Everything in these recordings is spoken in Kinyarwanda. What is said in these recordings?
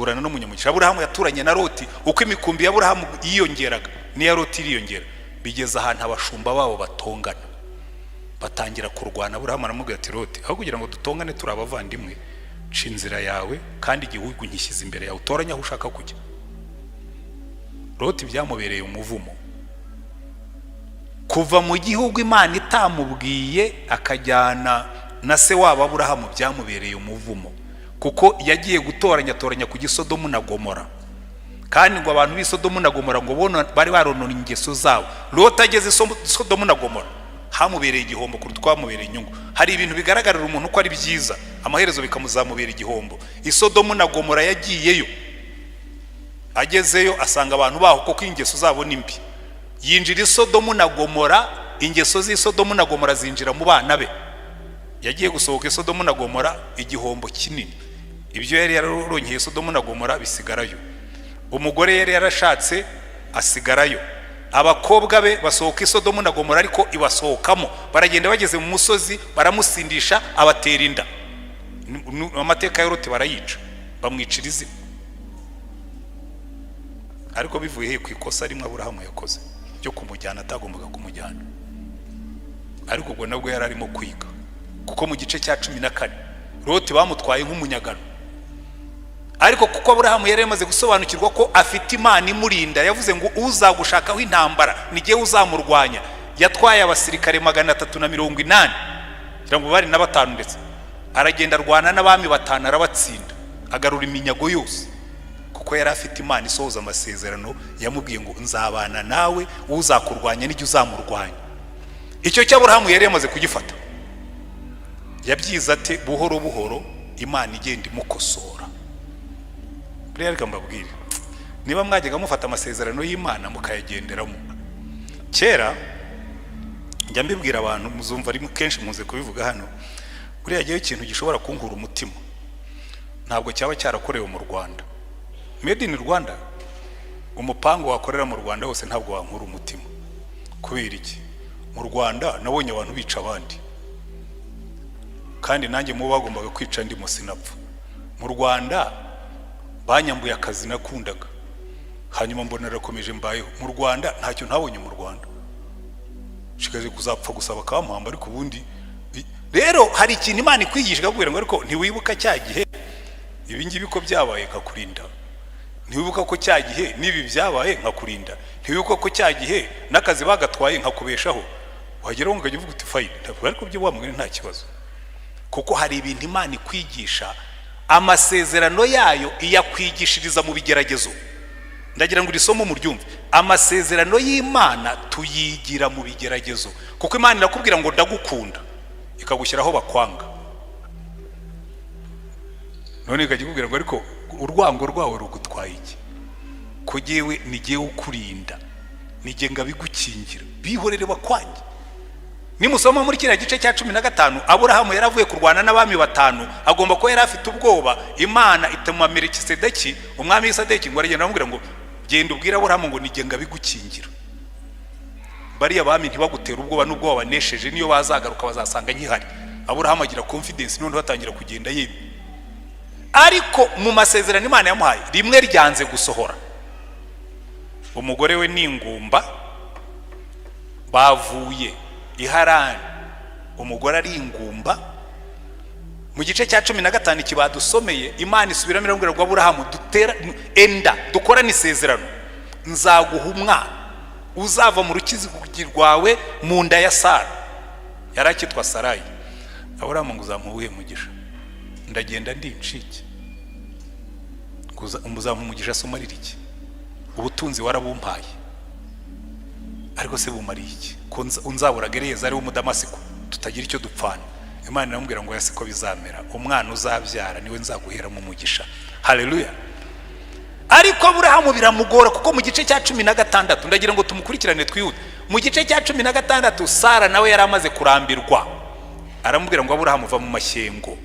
Turana n'umunyamugisha. Aburahamu yaturanye na Loti. Uko imikumbi ya Aburahamu yiyongeraga, n'iya Loti iriyongera, bigeze ahantu abashumba babo batongana, batangira kurwana. Aburahamu aramubwira ati: "Loti, aho kugira ngo dutongane turi abavandimwe, ca inzira yawe, kandi igihugu nkishyize imbere yawe, utoranye aho ushaka kujya." Loti byamubereye umuvumo kuva mu gihugu Imana itamubwiye, akajyana na se wabo Aburahamu. Byamubereye umuvumo kuko yagiye gutoranya, atoranya ku Gisodomu na Gomora, kandi ngo abantu b'i Sodomu na Gomora ngo bari baronona ingeso zabo. Loti ageze i Sodomu na Gomora, hamubereye igihombo kuruta uko hamubereye inyungu. Hari ibintu bigaragarira umuntu ko ari byiza, amaherezo bikamuzamubera igihombo. I Sodomu na Gomora yagiyeyo, agezeyo asanga abantu baho kuko ingeso zabo ni mbi. Yinjira i Sodomu na Gomora, ingeso z'i Sodomu na Gomora zinjira mu bana be. Yagiye gusohoka i Sodomu na Gomora, igihombo kinini. Ibyo yari yararonkeye Sodomu na Gomora bisigarayo, umugore yari yarashatse asigarayo, abakobwa be basohoka i Sodomu na Gomora, ariko ibasohokamo, baragenda, bageze mu musozi baramusindisha, abatera inda. Amateka ya Loti, barayica, bamwicira izina. Ariko bivuye he? Ku ikosa rimwe Aburahamu yakoze ryo kumujyana atagombaga kumujyana. Ariko ubwo nabwo yari arimo kwiga, kuko mu gice cya 14 Loti bamutwaye nk'umunyagano. Ariko kuko Aburahamu yari yamaze gusobanukirwa ko afite Imana imurinda, yavuze ngo: "Uzagushakaho intambara ni uzamurwanya." Yatwaye abasirikare 380, kugira ngo bari na batanu ndetse, aragenda arwana n'abami batanu, arabatsinda, agarura iminyago yose, kuko yari afite Imana isohoza amasezerano. Yamubwiye ngo: "Nzabana nawe, uzakurwanya nijye uzamurwanya." Icyo cy'Aburahamu yari yamaze kugifata. Yabyize ate? Buhoro buhoro, Imana igenda imukosora. Buriya reka mbabwire, niba mwajyaga mufata amasezerano y'Imana mukayagenderamo kera, njya mbibwira abantu, muzumva ari kenshi muze kubivuga hano, buriya gihe ikintu gishobora kunkura umutima ntabwo cyaba cyarakorewe mu Rwanda, made in Rwanda. Umupango wakorera mu Rwanda wose ntabwo wankura umutima. Kubera iki? Mu Rwanda nabonye abantu bica abandi, kandi nanjye mu bagombaga kwica ndimo sinapfa. Mu Rwanda banyambuye akazi nakundaga, hanyuma mbona narakomeje, mbayeho. Mu Rwanda ntacyo ntabonye. Mu Rwanda nshigaje kuzapfa gusa bakampamba. Ariko ubundi rero hari ikintu Imana ikwigisha, ikakubwira ngo: "Ariko ntiwibuka cya gihe ibi ngibi ko byabaye nkakurinda? Ntiwibuka ko cya gihe n'ibi byabaye nkakurinda? Ntiwibuka ko cya gihe n'akazi bagatwaye nkakubeshaho?" Wageraho ukajya uvuga uti: "Fine, ntabwo." Ariko byo wa mugani nta kibazo, kuko hari ibintu Imana ikwigisha. Amasezerano yayo iyakwigishiriza mu bigeragezo. Ndagira ngo iri somo muryumve. Amasezerano y'Imana tuyigira mu bigeragezo, kuko Imana irakubwira ngo: "Ndagukunda," ikagushyiraho bakwanga. None ikajya ikubwira ngo: "Ariko urwango rwawe rugutwaye iki, ko jyewe ni jyewe ukurinda, ni jye ngabigukingira? Bihorere bakwange." Nimusoma muri kiriya gice cya 15, Aburahamu yari avuye kurwana n'abami batanu, agomba kuba yari afite ubwoba. Imana ituma Melikisedeki, umwami w'isadeki, ngo aragenda aramubwira ngo: "Genda ubwire Aburahamu ngo nijye ngabigukingira, bariya bami ntibagutera ubwoba, n'ubwo wabanesheje, niyo bazagaruka bazasanga nkihari." Aburahamu agira confidence, noneho atangira kugenda yemye. Ariko mu masezerano Imana yamuhaye, rimwe ryanze gusohora. Umugore we ni ingumba, bavuye i Harani, umugore ari ingumba. Mu gice cya 15 kibadusomeye, Imana isubiramo iramubwira ngo: "Aburahamu, dutera enda, dukorane isezerano, nzaguha umwana uzava mu rukizi rwawe, mu nda ya Sara." Yari akitwa Sarayi. Aburahamu ngo: "Uzamuha uwuhe mugisha? Ndagenda ndi incike. Uzamuha umugisha se umarira iki? Ubutunzi warabumpaye, ariko se bumariye iki, ko unzabura Eliyezari w'Umudamasiko tutagira icyo dupfana?" Imana iramubwira ngo: "Siko bizamera, umwana uzabyara niwe nzaguheramo umugisha." Haleluya! Ariko Aburahamu biramugora, kuko mu gice cya 16, ndagira ngo tumukurikirane twihute, mu gice cya 16 Sara nawe yari amaze kurambirwa. Aramubwira ngo: "Aburahamu, va mu mashyengo.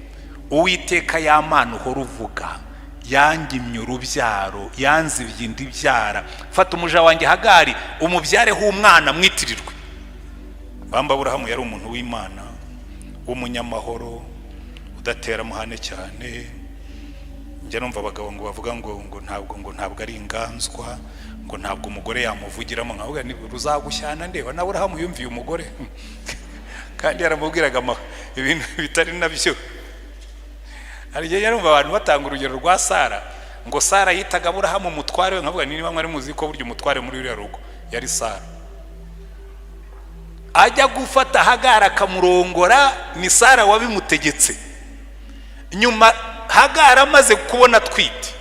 Uwiteka, ya Mana uhora uvuga, yangimye urubyaro, yanzibye indi byara. Fata umuja wanjye Hagari, umubyareho umwana mwitirirwe." Bamba, Aburahamu yari umuntu w'Imana, w'umunyamahoro, udatera amahane cyane. Njya numva abagabo ngo bavuga ngo ntabwo ari inganzwa, ngo ntabwo umugore yamuvugiramo. Nkavuga ni ruzagushyana ndeba. Na Aburahamu yumviye umugore kandi yaramubwiraga ibintu bitari nabyo. Hari igihe numva abantu batanga urugero rwa Sara, ngo Sara yitaga Aburahamu umutware we. Nkavuga niba mwari muzi ko burya umutware muri ruriya rugo yari Sara, ajya gufata Hagara akamurongora, ni Sara wabimutegetse. Nyuma Hagara amaze kubona atwite,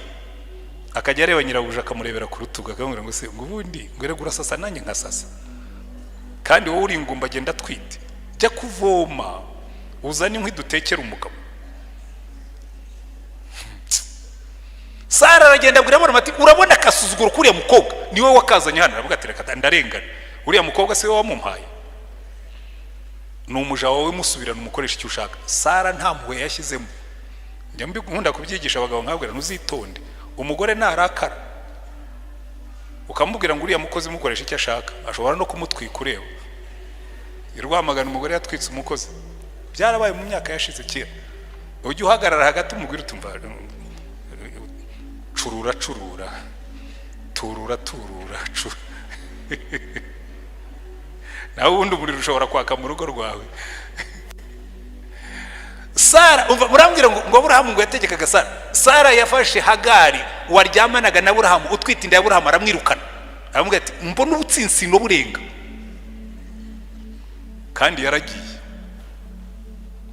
akajya areba nyirabuja, akamurebera ku rutugu, akamubwira ngo: "Se ngo ubundi ngo erega urasasa nanjye nkasasa, kandi wowe uri ingumba, agenda atwite, jya kuvoma uzane inkwi dutekere umugabo." Sara aragenda abwira Aburahamu ati: "Urabona akasuzuguro k'uriya mukobwa niwe wakazanye hano." Aravuga ati: "Reka, ndarengana, uriya mukobwa si we wamumpaye, ni umuja wawe, musubirana umukoresha icyo ushaka." Sara nta mpuhwe yashyizemo. Njya nkunda kubyigisha abagabo, nkabwira: "Ntuzitonde, umugore narakara ukamubwira ngo uriya mukozi mukoresha icyo ashaka, ashobora no kumutwika ureba." I Rwamagana umugore yatwitse umukozi, byarabaye mu myaka yashize kera. Ujye uhagarara hagati, umubwire utumva: "Curura, curura, turura, turura, curura." Nawe ubundi umuriro ushobora kwaka mu rugo rwawe. Sara, umva, murambwira ngo Aburahamu ngo yategekaga Sara. Sara yafashe Hagari waryamanaga na Aburahamu, utwite inda ya Aburahamu, aramwirukana, aramubwira ati: "Mbona ubutsinsino burenga." Kandi yaragiye,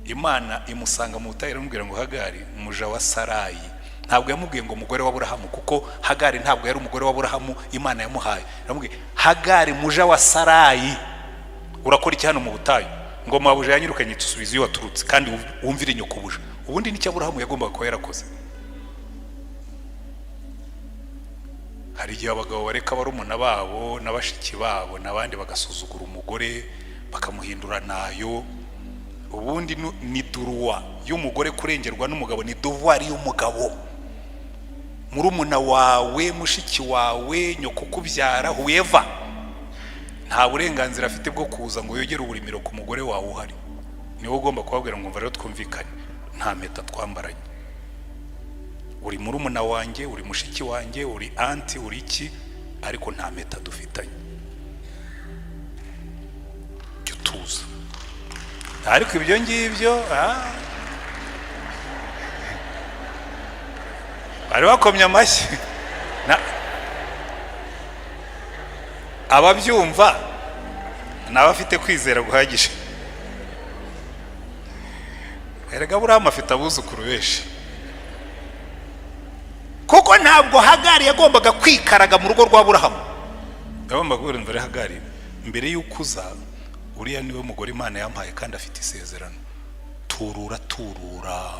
Imana imusanga mu butayu, iramubwira ngo: "Hagari umuja wa Sarayi." Ntabwo yamubwiye ngo umugore wa Aburahamu, kuko Hagari ntabwo yari umugore wa Aburahamu Imana yamuhaye. Yaramubwiye: "Hagari muja wa Sarayi, urakora iki hano mu butayu?" Ngo: "Mabuja yanyirukanye." "Tusubize iyo waturutse kandi wumvire nyokobuja." Ubundi nicyo Aburahamu yagombaga kuba yarakoze. Hari igihe abagabo bareka barumuna babo na bashiki babo n'abandi bagasuzugura umugore, bakamuhindura nayo. Ubundi ni droit y'umugore kurengerwa n'umugabo, ni devoir y'umugabo. Murumuna wawe, mushiki wawe, nyoko ukubyara, whoever, nta burenganzira afite bwo kuza ngo yogere uburimiro ku mugore wawe uhari. Niwe ugomba kubabwira ngo: "Mva rero twumvikane, nta mpeta twambaranye, uri murumuna wanjye, uri mushiki wanjye, uri aunty, uri iki, ariko nta mpeta dufitanye, jya utuza." Ariko ibyo ngibyo, bari bakomye amashyi. Ababyumva ni abafite kwizera guhagije. Erega Aburahamu afite abuzukuru benshi, kuko ntabwo Hagari yagombaga kwikaraga mu rugo rwa Aburahamu. Yagombaga kubwira: "Mbere Hagari, mbere y'uko uza, uriya niwe mugore Imana yampaye kandi afite isezerano. Turura, turura,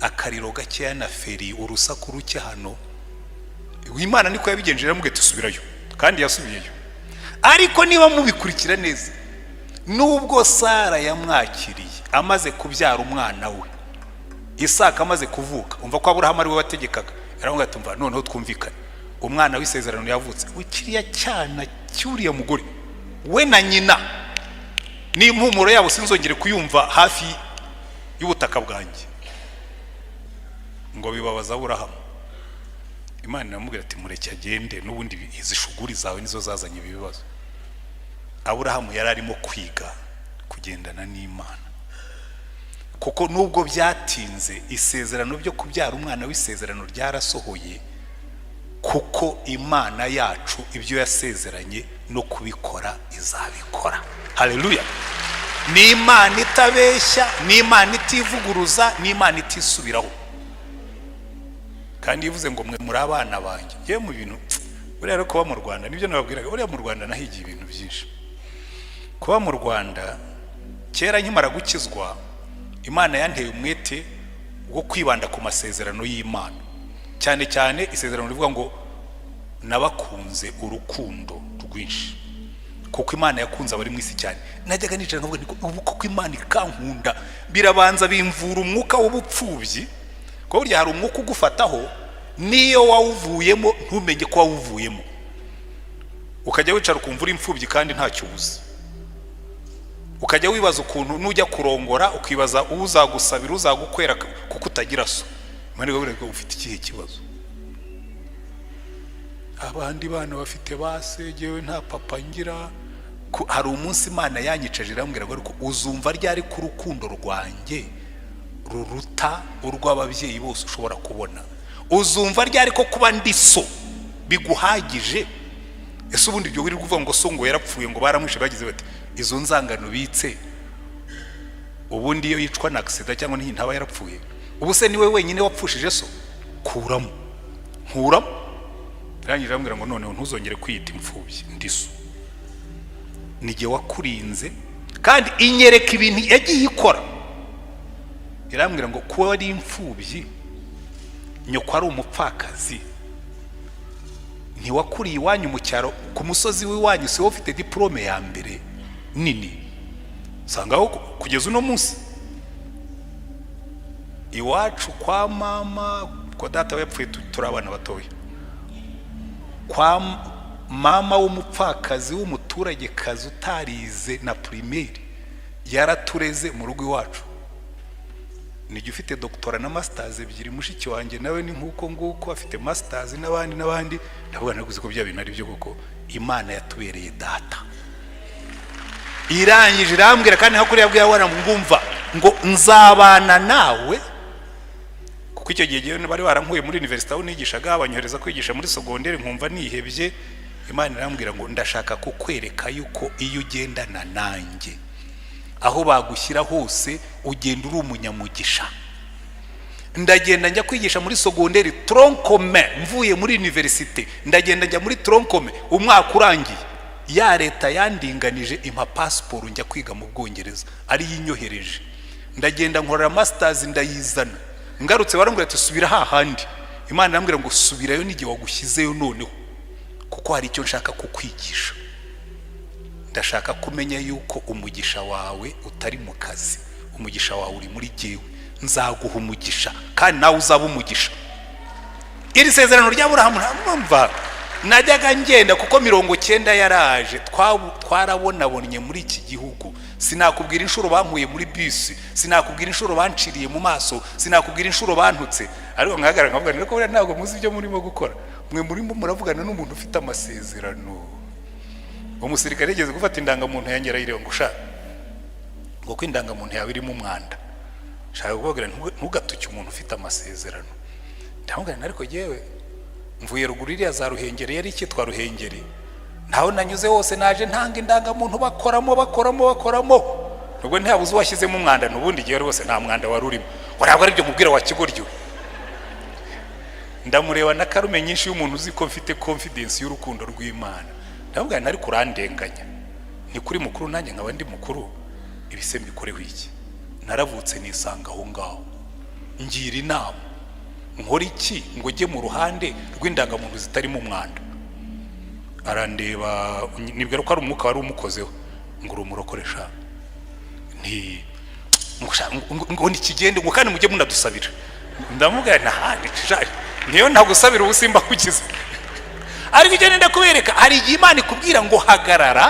akariro gakeya na feri, urusaku ruke hano." Imana niko yabigenje, iramubwira iti: "Subirayo." Kandi yasubiyeyo. Ariko niba mubikurikira neza, nubwo Sara yamwakiriye amaze kubyara umwana we Isaka, amaze kuvuka, umva ko Aburahamu ari we wategekaga. Yaravuga ati: "Umva noneho twumvikane, umwana w'isezerano yavutse, we kiriya cyana cy'uriya mugore we na nyina n'impumuro yabo sinzongere kuyumva hafi y'ubutaka bwanjye." Ngo bibabaza Aburahamu. Imana iramubwira ati: "Mureke agende, n'ubundi izi shuguri zawe nizo zazanye ibi bibazo." Aburahamu yari arimo kwiga kugendana n'Imana, kuko nubwo byatinze, isezerano ryo kubyara umwana w'isezerano ryarasohoye, kuko Imana yacu ibyo yasezeranye no kubikora izabikora. Haleluya! Ni Imana itabeshya, ni Imana itivuguruza, ni Imana itisubiraho. Kandi ivuze ngo: "Mwe muri abana banjye." Yewe, mu bintu buriya rero kuba mu Rwanda, nibyo nababwiraga, buriya mu Rwanda nahigiye ibintu byinshi. Kuba mu Rwanda, kera nkimara gukizwa, Imana yanteye umwete wo kwibanda ku masezerano y'Imana, cyane cyane isezerano rivuga ngo: "Nabakunze urukundo rwinshi," kuko Imana yakunze abari mu isi cyane. Najyaga nicara nkavuga nti: "Ubu koko Imana ikankunda?" Birabanza bimvura umwuka w'ubupfubyi, kuko burya hari umwuka ugufataho n'iyo wawuvuyemo ntumenye ko wawuvuyemo, ukajya wicara ukumva uri imfubyi kandi ntacyo ubuze, ukajya wibaza ukuntu nujya kurongora, ukibaza uzagusabira, uzagukwera, kuko utagira so. Imana ikabwira ngo: "Ufite ikihe kibazo? Abandi bana bafite ba se, jyewe nta papa ngira." Hari umunsi Imana yanyicaje, irambwira ngo: "Ariko uzumva ryari ku rukundo rwanjye ruruta urw'ababyeyi bose ushobora kubona? Uzumva ryari ko kuba ndi so biguhagije? Ese ubundi ibyo wirirwa uvuga ngo so ngo yarapfuye, ngo baramwishe, bagize bati, izo nzangano bitse, ubundi iyo yicwa na accident cyangwa ntaba yarapfuye? Ubu se niwe wenyine wapfushije so? Kuramo." Nkuramo. Irangije irambwira ngo: "Noneho ntuzongere kwiyita imfubyi, ndi so, nijye wakurinze." Kandi inyereka ibintu yagiye ikora. Irambwira ngo: "Kuba ari imfubyi, nyoko ari umupfakazi, ntiwakuriye iwanyu mu cyaro ku musozi w'iwanyu, si wowe ufite diporome ya mbere nini usanga aho kugeza uno munsi iwacu kwa mama, kwa data we yapfuye turi abana batoya, kwa mama w'umupfakazi w'umuturagekazi utarize na primaire, yaratureze mu rugo iwacu. Nijya ufite doctorat na masters ebyiri, mushiki wanjye nawe ni nk'uko nguko, afite masters, n'abandi n'abandi." Ndavuga naguze ko bya bintu ari byo koko, Imana yatubereye data. Irangije irambwira kandi nka kuriya yabwiye abana, ngumva ngo: "Nzabana nawe." Kuko icyo gihe bari barankuye muri université aho nigishaga, banyohereza kwigisha muri secondaire, nkumva nihebye. Imana irambwira ngo: "Ndashaka kukwereka yuko iyo ugendana nanjye, aho bagushyira hose ugenda uri umunyamugisha." Ndagenda njya kwigisha muri secondaire tronc commun, mvuye muri université ndagenda njya muri tronc commun. Umwaka urangiye, ya leta yandinganije impa pasiporo, njya kwiga mu Bwongereza, ariyo inyohereje. Ndagenda nkorera masters, ndayizana. Ngarutse barambwira ati: "Subira hahandi." Imana irambwira ngo: "Subirayo n'igihe wagushyizeyo noneho, kuko hari icyo nshaka kukwigisha. Ndashaka kumenya yuko umugisha wawe utari mu kazi, umugisha wawe uri muri jyewe. Nzaguha umugisha kandi nawe uzaba umugisha." Iri sezerano rya Burahamu, ntabwo najyaga ngenda, kuko 90 yaraje, twarabonabonye muri iki gihugu. Sinakubwira inshuro bankuye muri bisi, sinakubwira inshuro banciriye mu maso, sinakubwira inshuro bantutse, ariko nkahagarara nkavuga: "Ariko buriya ntabwo muzi ibyo murimo gukora. Mwe murimo muravugana n'umuntu ufite amasezerano." Umusirikare yigeze gufata indangamuntu yanjye, arayireba ngo: "Sha," ngo, "ko indangamuntu yawe irimo umwanda?" Nshaka kubabwira, ntugatuke umuntu ufite amasezerano. Ndamubwira, ariko yewe mvuye ruguru iriya za Ruhengeri, yari icyitwa Ruhengeri, ntaho nanyuze hose naje ntanga indangamuntu, bakoramo, bakoramo, bakoramo, nubwo ntihabuze uwashyizemo umwanda, n'ubundi igihe rwose nta mwanda wari urimo. Ngo: "Ntabwo aribyo mubwira, wa kigoryi we." Ndamureba na calme nyinshi y'umuntu uzi ko mfite confidence y'urukundo rw'Imana. Ndamubwira, ariko urandenganya, ni kuri mukuru nanjye nkaba ndi mukuru, ibise mbikoreho iki? Naravutse nisanga aho ngaho. Ngira inama, nkora iki ngo njye mu ruhande rw'indangamuntu zitarimo umwanda? Arandeba, nibwira ko ari umwuka wari umukozeho, ngo: "Uri umurokoresha," nti ngo nikigende, ngo kandi mujye munadusabira. Ndamubwira, ntahandi niyo ntagusabira ubu simba kukiza. Ariko icyo nenda kubereka, hari igihe Imana ikubwira ngo: "Hagarara,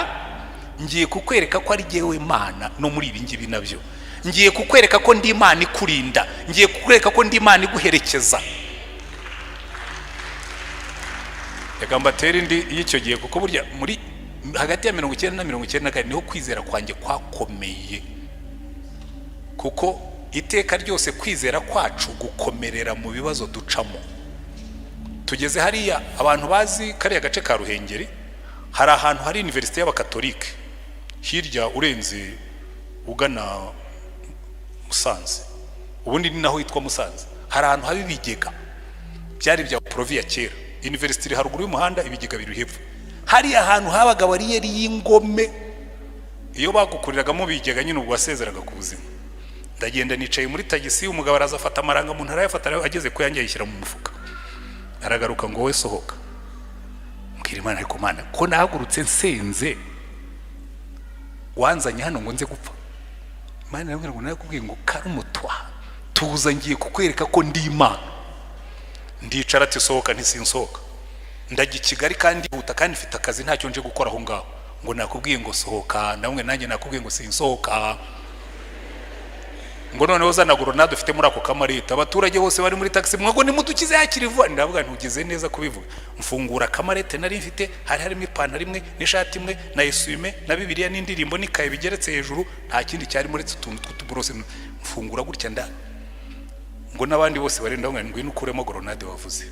ngiye kukwereka ko ari jyewe Mana no muri ibi ngibi nabyo. Ngiye kukwereka ko ndi Imana ikurinda, ngiye kukwereka ko ndi Imana iguherekeza." Reka mbatere indi y'icyo gihe, kuko burya muri hagati ya 90 na 94 niho kwizera kwanjye kwakomeye, kuko iteka ryose kwizera kwacu gukomerera mu bibazo ducamo. Tugeze hariya, abantu bazi kariya gace ka Ruhengeri, hari ahantu hari université y'Abakatolike hirya urenze ugana Musanze, ubundi ni naho hitwa Musanze. Hari ahantu haba ibigega byari ibya porovi ya kera. Université iri haruguru y'umuhanda, ibigega biri hepfo. Hariya ahantu habaga bariyeri y'ingome, iyo bagukuriragamo bigega nyine ubwo wasezeraga ku buzima. Ndagenda, nicaye muri tagisi, umugabo araza afata amarangamuntu, arayafata, ageze ku yanjye ayishyira mu mufuka, aragaruka ngo: "Wowe sohoka." Mbwira Imana: "Ariko Mana, ko nahagurutse nsenze, wanzanye hano ngo nze gupfa?" Imana irambwira ngo: "Narakubwiye ngo karumutwa, tuza, ngiye kukwereka ko ndi Imana." Ndicara. Ati: "Sohoka." Ntisinsohoka, ndajya i Kigali kandi huta, kandi mfite akazi, ntacyo nje gukora aho ngaho. Ngo: "Nakubwiye ngo sohoka." Namwe nanjye nakubwiye ngo sinsohoka. Ngo noneho zana grenade ufite muri ako kamarete. Abaturage bose bari muri taxi, mwago nimudukize hakiri vuba. Ndavuga, ntugize neza kubivuga. Mfungura akamarete nari mfite, hari harimo ipantaro imwe n'ishati imwe na essuie-main na Bibiliya n'indirimbo n'ikaye bigeretse hejuru. Nta kindi cyarimo uretse utuntu tw'utuborose. Mfungura gutya, nda ngo n'abandi bose bari, ndavuga, ngwino ukuremo grenade wavuze.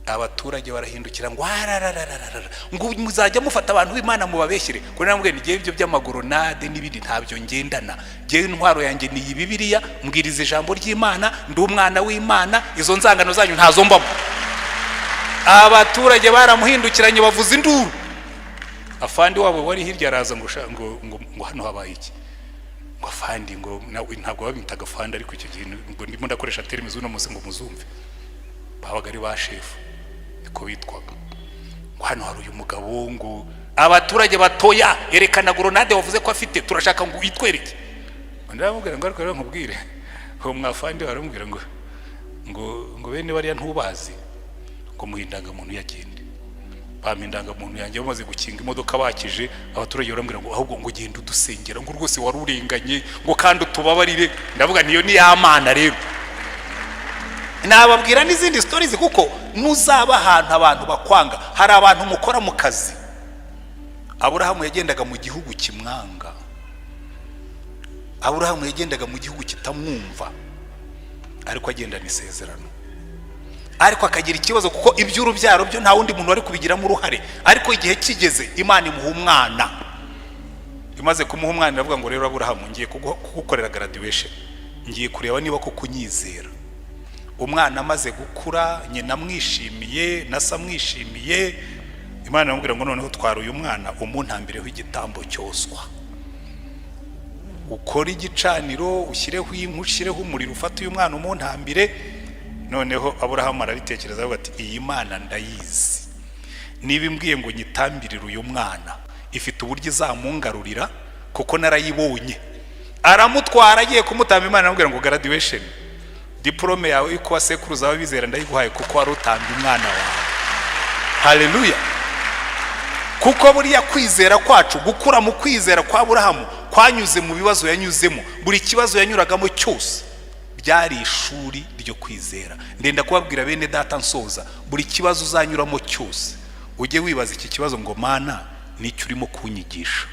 Abaturage barahindukira ngo ararararara, ngo muzajya mufata abantu b'Imana mubabeshyire. Ko namubwiye ngiye, ibyo by'amagoronade n'ibindi ntabyo ngendana. Ngewe intwaro yanjye ni iyi Bibiliya, mbwiriza ijambo ry'Imana, ndi umwana w'Imana, izo nzangano zanyu ntazo mbamo. Abaturage baramuhindukiranye, bavuza induru. Afandi wabo wari hirya araza ngo ngo ngo ngo hano habaye iki? Ngo afandi, ngo ntabwo babitaga afandi, ariko icyo gihe ngo ndimo ndakoresha termes z'uno munsi ngo muzumve, babaga ari ba shefu, niko bitwaga. Ngo hano hari uyu mugabo, ngo abaturage batoya, erekana grenade wavuze ko afite, turashaka ngo uyitwereke. Ndamubwira ngo ariko rero nkubwire, uwo mwafandi baramubwira ngo bene bariya ntubazi, ngo muhe indangamuntu yagende. Bampa indangamuntu yanjye. Bamaze gukinga imodoka, bakije, abaturage barambwira ngo ahubwo ngo genda udusengera, ngo rwose wari urenganye, ngo kandi utubabarire. Ndavuga niyo ni ya Mana. Rero nababwira n'izindi stories, kuko nuzaba ahantu abantu bakwanga, hari abantu mukora mu kazi. Aburahamu yagendaga mu gihugu kimwanga, Aburahamu yagendaga mu gihugu kitamwumva, ariko agendana isezerano. Ariko akagira ikibazo, kuko iby'urubyaro byo nta wundi muntu wari kubigiramo uruhare. Ariko igihe kigeze, Imana imuha umwana. Imaze kumuha umwana, iravuga ngo rero Aburahamu, ngiye kugukorera graduation, ngiye kureba niba koko unyizera. Umwana amaze gukura, nyina amwishimiye na se amwishimiye, Imana iramubwira ngo noneho twara uyu mwana umuntambireho igitambo cyoswa, ukore igicaniro, ushyireho inkwi, ushyireho umuriro, ufate uyu mwana umuntambire. Noneho Aburahamu arabitekereza, avuga ati iyi Mana ndayizi, niba imbwiye ngo nyitambirire uyu mwana, ifite uburyo izamungarurira kuko narayibonye. Aramutwara, agiye kumutamba, Imana aramubwira ngo graduation, diplôme yawe y'uko wasekuruza w'abizera ndayiguhaye, kuko wari utambye umwana wawe. Haleluya! Kuko buriya kwizera kwacu, gukura mu kwizera kwa Aburahamu kwanyuze mu bibazo yanyuzemo. Buri kibazo yanyuragamo cyose byari ishuri ryo kwizera. Ndenda kubabwira, bene data, nsoza, buri kibazo uzanyuramo cyose ujye wibaza iki kibazo ngo Mana, nicyo urimo kunyigisha?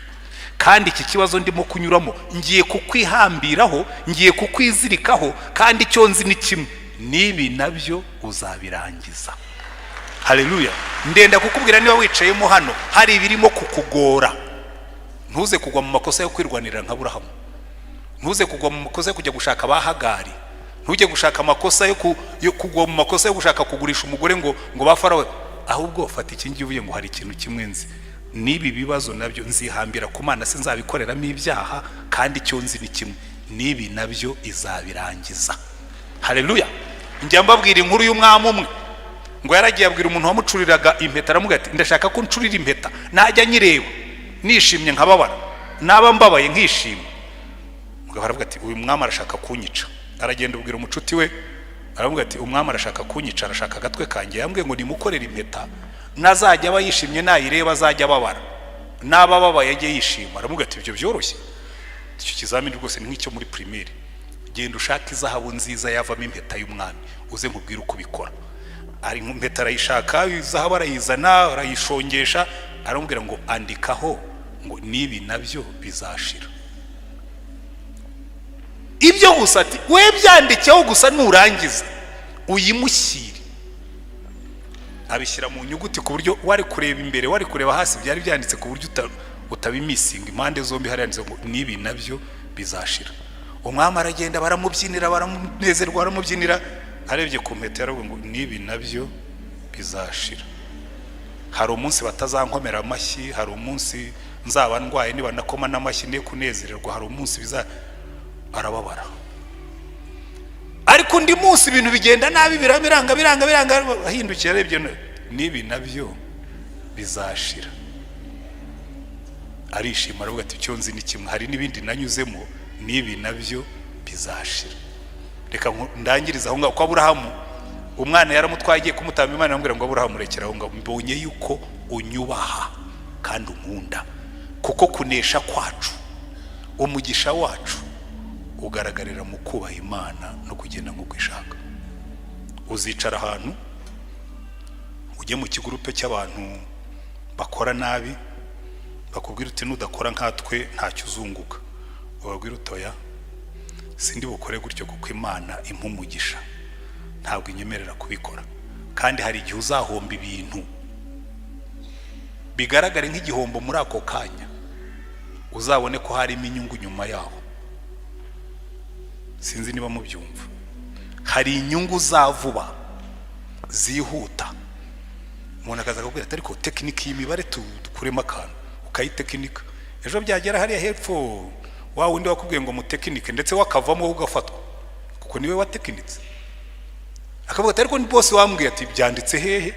Kandi iki kibazo ndimo kunyuramo ngiye kukwihambiraho, ngiye kukwizirikaho, kandi icyo nzi ni kimwe, n'ibi nabyo uzabirangiza. Haleluya! Ndenda kukubwira, niba wicayemo hano hari ibirimo kukugora, ntuze kugwa mu makosa yo kwirwanirira nka Burahamu, ntuze kugwa mu makosa yo kujya gushaka abahagari, ntujye gushaka amakosa yo kugwa mu makosa yo gushaka kugurisha umugore ngo ba Farawo. Ahubwo fata iki ngiye uvuye ngo hari ikintu kimwe nzi, n'ibi bibazo nabyo nzihambira ku Mana, sinzabikoreramo ibyaha, kandi icyo nzi ni kimwe, n'ibi nabyo izabirangiza. Haleluya! Njya mbabwira inkuru y'umwami umwe, ngo yaragiye abwira umuntu wamucuriraga impeta, aramubwira ati ndashaka ko ncurira impeta najya nyireba nishimye nkababara, naba mbabaye nkishima. Mugabo aravuga ati uyu mwami arashaka kunyica. Aragenda ubwira umucuti we, aravuga ati umwami arashaka kunyica, arashaka agatwe kanjye, yambwiye ngo nimukorere impeta nazajya aba yishimye nayireba azajya ababara, naba ababaye ajye yishima. Aravuga ati ibyo byoroshye, icyo kizamini rwose ni nk'icyo muri primaire, genda ushake izahabu nziza yavamo impeta y'umwami, uze nkubwire uko ubikora. Ari impeta arayishaka, izahabu arayizana, arayishongesha, aramubwira ngo andikaho ngo n'ibi nabyo bizashira. Ibyo gusa, ati we byandikeho gusa, nurangiza uyimushyire. Abishyira mu nyuguti ku buryo wari kureba imbere, wari kureba hasi, byari byanditse ku buryo utabimisinga. Impande zombi hari handitse ngo n'ibi nabyo bizashira. Umwami aragenda, baramubyinira, baramunezerwa, baramubyinira. Arebye ku mpeta yaravuga ngo n'ibi nabyo bizashira, hari umunsi batazankomera amashyi, hari umunsi nzaba ndwaye nibanakoma n'amashyi ne kunezererwa, hari umunsi biza. Arababara. Ariko undi munsi ibintu bigenda nabi, biranga, biranga, biranga. Ahindukiye arebye, n'ibi nabyo bizashira, arishima, aravuga ati icyo nzi ni kimwe, hari n'ibindi nanyuzemo, n'ibi nabyo bizashira. Reka ndangirize aho ngaho. Ko Aburahamu umwana yaramutwaye, agiye kumutamba, Imana iramubwira ngo Aburahamu, rekera aho ngaho, mbonye yuko unyubaha kandi unkunda. Kuko kunesha kwacu, umugisha wacu Ugaragarira mu kubaha Imana no kugenda nk'uko ishaka. Uzicara ahantu, ujye mu kigurupe cy'abantu bakora nabi, bakubwira uti: "Nudakora nkatwe ntacyo uzunguka." Ubabwira utoya: "Sindi bukore gutyo, kuko Imana impa umugisha, ntabwo inyemerera kubikora." Kandi hari igihe uzahomba ibintu bigaragare nk'igihombo muri ako kanya, uzabone ko harimo inyungu nyuma yaho. Sinzi niba mubyumva. Hari inyungu za vuba zihuta. Umuntu akaza akakubwira ati: "Ariko tekinike iyi mibare dukuremo akantu," ukayitekinika. Ejo byagera hariya hepfo, wa wundi wakubwiye ngo mutekinike, ndetse wakavamo, wowe ugafatwa kuko niwe watekinitse, akavuga ati: "Ariko ni bose wambwiye." Ati: "Byanditse hehe?"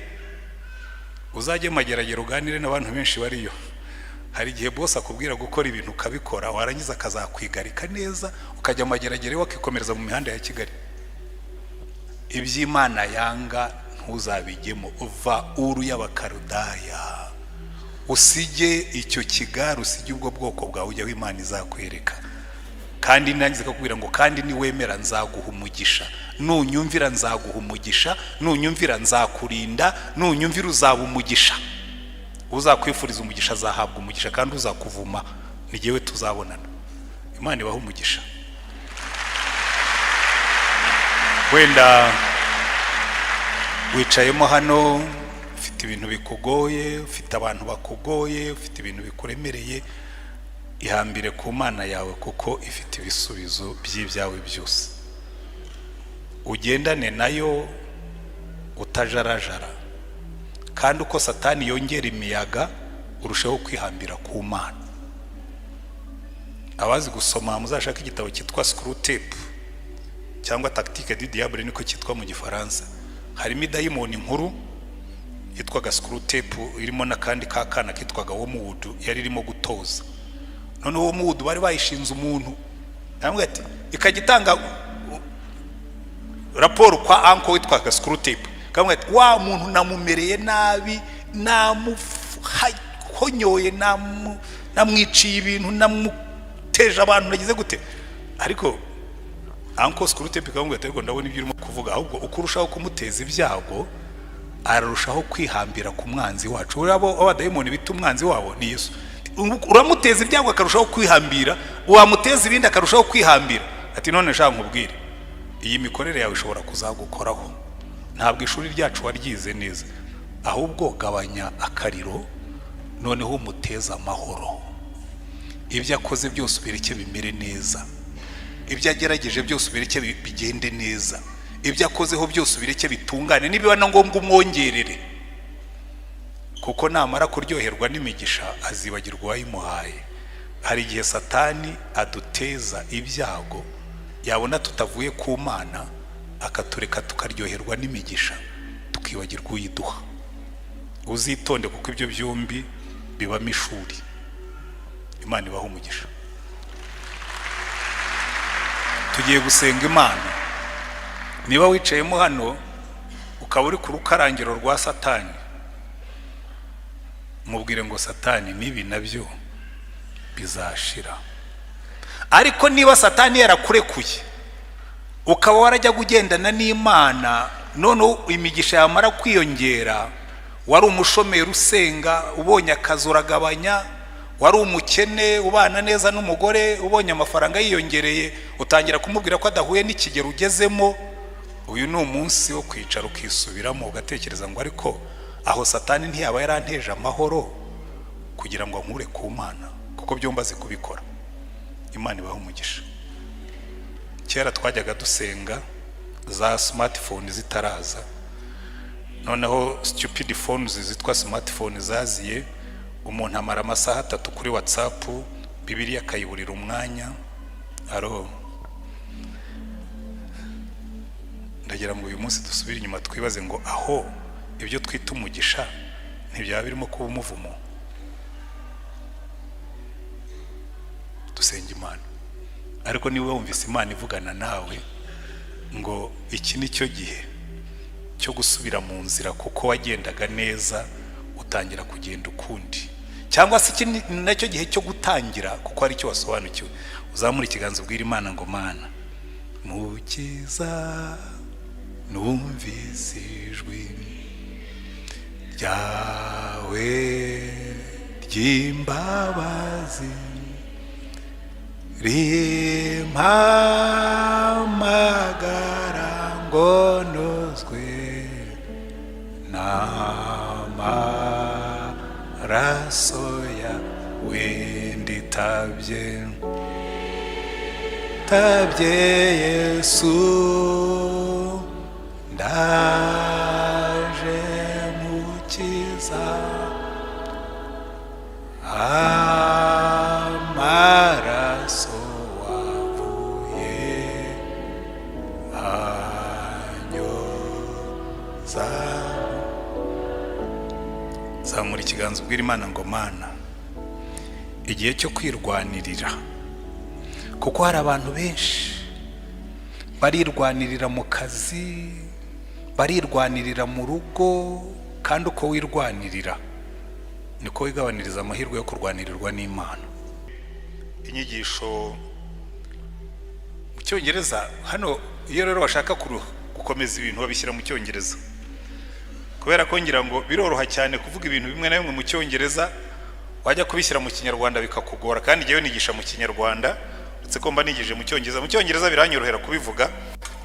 Uzajye Mageragere uganire n'abantu benshi bariyo. Hari igihe bose akubwira gukora ibintu ukabikora, warangiza akazakwigarika neza, ukajya Mageragere, wakikomereza mu mihanda ya Kigali. Iby'Imana yanga ntuzabijyemo. Uva Uru y'Abakarudaya, usige icyo kigare, usige ubwo bwoko bwawe, ujya aho Imana izakwereka. Kandi nangiza ikakubwira ngo: "Kandi niwemera nzaguha umugisha, nunyumvira nzaguha umugisha, nunyumvira nzakurinda, nunyumvira uzaba umugisha. Uzakwifuriza umugisha azahabwa umugisha, kandi uzakuvuma ni jyewe tuzabonana." Imana ibahe umugisha. Wenda wicayemo hano, ufite ibintu bikugoye, ufite abantu bakugoye, ufite ibintu bikuremereye. Ihambire ku Mana yawe, kuko ifite ibisubizo by'ibyawe byose. Ugendane nayo utajarajara, kandi uko Satani yongera imiyaga, urushaho kwihambira ku Mana. Abazi gusoma, muzashake igitabo cyitwa Screwtape cyangwa Tactique du Diable, niko cyitwa mu Gifaransa. Harimo idayimoni nkuru yitwaga Screwtape, irimo n'akandi kakana kitwaga Wormwood yari irimo gutoza. Noneho Wormwood bari bayishinze umuntu, aramubwira ati, ikajya itanga raporo kwa uncle witwaga Screwtape, akamubwira ati: "Wa muntu namumereye nabi, namuhonyoye, namwiciye ibintu, namuteje abantu, nagize gute." Ariko uncle Screwtape ikamubwira ati: "Ariko ndabona ibyo urimo kuvuga, ahubwo uko urushaho kumuteza ibyago, ararushaho kwihambira ku mwanzi wacu." Uriya abo abadayimoni bita umwanzi wabo ni Yesu. Uramuteza ibyago akarushaho kwihambira, wamuteza ibindi akarushaho kwihambira. Ati: "None nshaka nkubwire, iyi mikorere yawe ishobora kuzagukoraho. Ntabwo ishuri ryacu waryize neza. Ahubwo gabanya akariro, noneho umuteze amahoro. Ibyo akoze byose ubireke bimere neza, ibyo agerageje byose ubireke bigende neza, ibyo akozeho byose ubireke bitungane. Nibiba na ngombwa umwongerere, kuko namara kuryoherwa n'imigisha azibagirwa uwayimuhaye." Hari igihe Satani aduteza ibyago, yabona tutavuye ku Mana, akatureka tukaryoherwa n'imigisha, tukibagirwa uyiduha. Uzitonde, kuko ibyo byombi bibamo ishuri. Imana ibaha umugisha. Tugiye gusenga Imana. Niba wicayemo hano ukaba uri ku rukarangiro rwa Satani, mubwire ngo: "Satani, n'ibi nabyo bizashira." Ariko niba Satani yarakurekuye, ukaba warajyaga ugendana n'Imana, noneho imigisha yamara kwiyongera, wari umushomeri usenga, ubonye akazi uragabanya, wari umukene ubana neza n'umugore, ubonye amafaranga yiyongereye utangira kumubwira ko adahuye n'ikigero ugezemo, uyu ni umunsi wo kwicara ukisubiramo, ugatekereza ngo: "Ariko aho Satani ntiyaba yaranteje amahoro kugira ngo ankure ku Mana?" Kuko byombi azi kubikora. Imana ibahe umugisha. Kera twajyaga dusenga za smartphone zitaraza. Noneho stupid phones zitwa smartphone zaziye, umuntu amara amasaha 3 kuri WhatsApp, Bibiliya akayiburira umwanya. Aro ndagira ngo uyu munsi dusubire inyuma, twibaze ngo: aho ibyo twita umugisha ntibyaba birimo kuba umuvumo? Dusenga Imana. Ariko niba wumvise Imana ivugana nawe ngo iki ni cyo gihe cyo gusubira mu nzira, kuko wagendaga neza utangira kugenda ukundi, cyangwa se iki ni nacyo gihe cyo gutangira kuko hari icyo wasobanukiwe, Uzamure ikiganza, ubwira Imana ngo: "Mana mukiza, numvise ijwi ryawe ry'imbabazi rimpamagara ngo nozwe n'amaraso yawe. Nditabye, tabye Yesu, ndaje mukiza, amaraso wavuye anyoza." Zamura ikiganza, ubwira Imana ngo: "Mana, igihe cyo kwirwanirira." Kuko hari abantu benshi barirwanirira mu kazi, barirwanirira mu rugo, kandi uko wirwanirira niko wigabaniriza amahirwe yo kurwanirirwa n'Imana. Inyigisho mu Cyongereza hano, iyo rero bashaka gukomeza ibintu babishyira mu Cyongereza, kubera ko ngira ngo biroroha cyane kuvuga ibintu bimwe na bimwe mu Cyongereza, wajya kubishyira mu Kinyarwanda bikakugora. Kandi njyewe nigisha mu Kinyarwanda, uretse ko mba nigije mu Cyongereza. Mu Cyongereza biranyorohera kubivuga,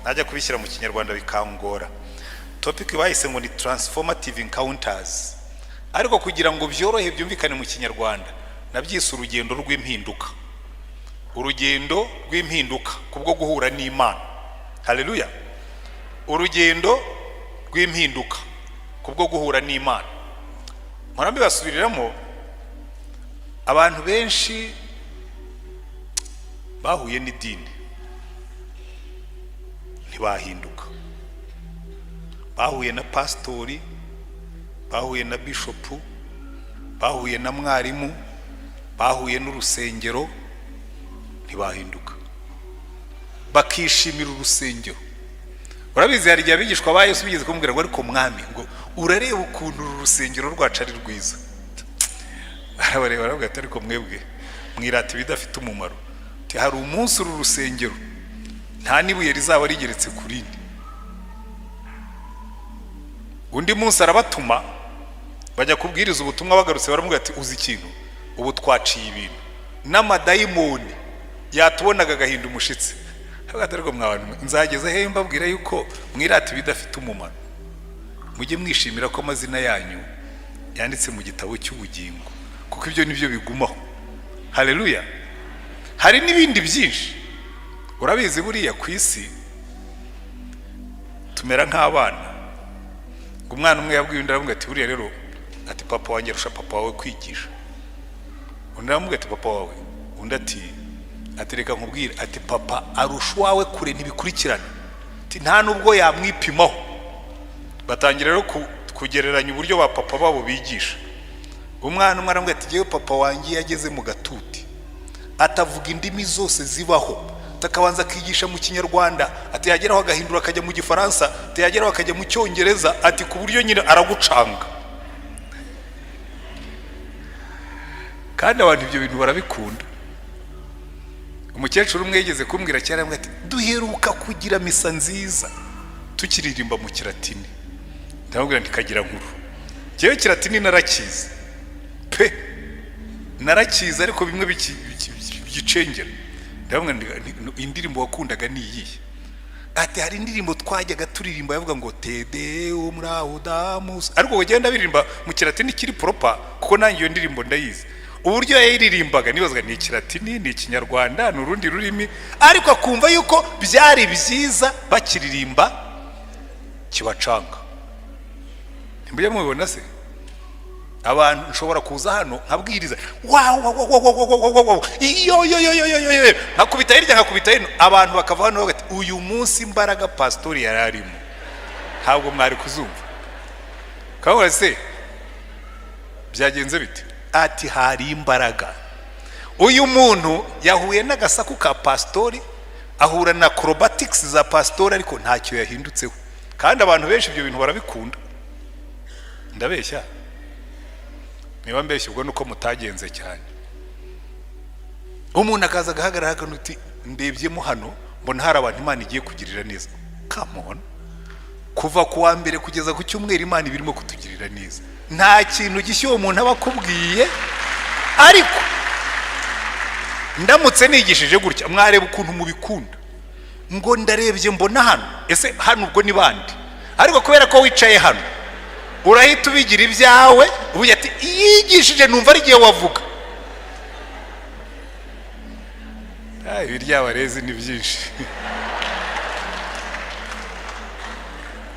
najya kubishyira mu Kinyarwanda bikangora. Topic bahise ngo ni "Transformative encounters", ariko kugira ngo byorohe byumvikane mu Kinyarwanda nabyise "Urugendo rw'impinduka", urugendo rw'impinduka kubwo guhura n'Imana. Haleluya! Urugendo rw'impinduka kubwo guhura n'Imana. Mpora mbibasubiriramo, abantu benshi bahuye n'idini ntibahinduka. Bahuye na pasitori, bahuye na bishopu, bahuye na mwarimu, bahuye n'urusengero, ntibahinduka, bakishimira urusengero. Urabizi, hari igihe abigishwa ba Yesu bigeze kumubwira ngo: "Ariko Mwami," ngo, "urareba ukuntu uru rusengero rwacu ari rwiza." Arabareba, aravuga ati: "Ariko mwebwe mwirata ibidafite umumaro." Ati: "Hari umunsi uru rusengero nta n'ibuye rizaba rigeretse ku rindi." Undi munsi arabatuma bajya kubwiriza ubutumwa. Bagarutse baramubwira ati: "Uzi ikintu? Ubu twaciye ibintu, n'amadayimoni yatubonaga agahinda umushitsi." Ariko mwa bantu mwe, nzageza he mbabwira yuko mwirata ibidafite umumaro? Mujye mwishimira ko amazina yanyu yanditse mu gitabo cy'ubugingo, kuko ibyo nibyo bigumaho. Haleluya! Hari n'ibindi byinshi. Urabizi, buriya ku isi tumera nk'abana. Ngo umwana umwe yabwiye undi, aramubwira ati: "Buriya rero," ati, "papa wanjye arusha papa wawe kwigisha." Undi aramubwira ati: "Papa wawe?" Undi ati: "Reka nkubwire," ati, "papa arusha uwawe kure, ntibikurikirana," ati, "nta nubwo yamwipimaho." Batangira rero kugereranya uburyo ba papa babo bigisha. Umwana umwe aramubwira ati: "Yewe, papa wanjye iyo ageze mu gatuti atavuga indimi zose zibaho, akabanza akigisha mu Kinyarwanda," ati, "yageraho agahindura akajya mu Gifaransa," ati, "yageraho akajya mu Cyongereza," ati, "ku buryo nyine aragucanga." Kandi abantu ibyo bintu barabikunda. Umukecuru umwe yigeze kumbwira kera, aramubwira ati: "Duheruka kugira misa nziza tukiririmba mu Kiratini." Ndamubwira nti: "Kagira nkuru, njyewe Kiratini narakizi pe, narakizi, ariko bimwe byicengera." Ndamubwira nti: "Indirimbo wakundaga ni iyihe?" Ati: "Hari indirimbo twajyaga turirimba yavuga ngo Te Deum laudamus, ariko ugenda biririmba mu Kiratini kiri proper, kuko nanjye iyo ndirimbo ndayizi." Uburyo yayiririmbaga nibazaga ni Ikiratini, ni Ikinyarwanda, ni urundi rurimi, ariko akumva yuko byari byiza bakiririmba kibacanga. Ntimujya mubibona se? Abantu nshobora kuza hano nkabwiriza, wa wa wa wa wa wa wa wa wa, iyo yo yo yo yo yo yo, nkakubita hirya, nkakubita hino, abantu bakava hano bati: "Uyu munsi imbaraga pasitori yari arimo ntabwo mwari kuzumva." Kabura se byagenze bite? Ati: "Hari imbaraga." Uyu muntu yahuye n'agasaku ka pasitori, ahura na acrobatics za pasitori, ariko ntacyo yahindutseho. Kandi abantu benshi ibyo bintu barabikunda. Ndabeshya? Niba mbeshya, ubwo nuko mutagenze cyane. Umuntu akaza agahagarara hano uti: "Ndebyemo hano mbona hari abantu Imana igiye kugirira neza." Come on, kuva ku wa mbere kugeza ku cyumweru Imana iba irimo kutugirira neza. Nta kintu gishya uwo muntu aba akubwiye. Ariko ndamutse nigishije gutya, mwareba ukuntu mubikunda, ngo: "Ndarebye mbona hano." Ese hano ubwo ni bande? Ariko kubera ko wicaye hano, urahita ubigira ibyawe, uvuga ati: "Yigishije numva ari igihe wavuga." Ibiryabarezi ni byinshi.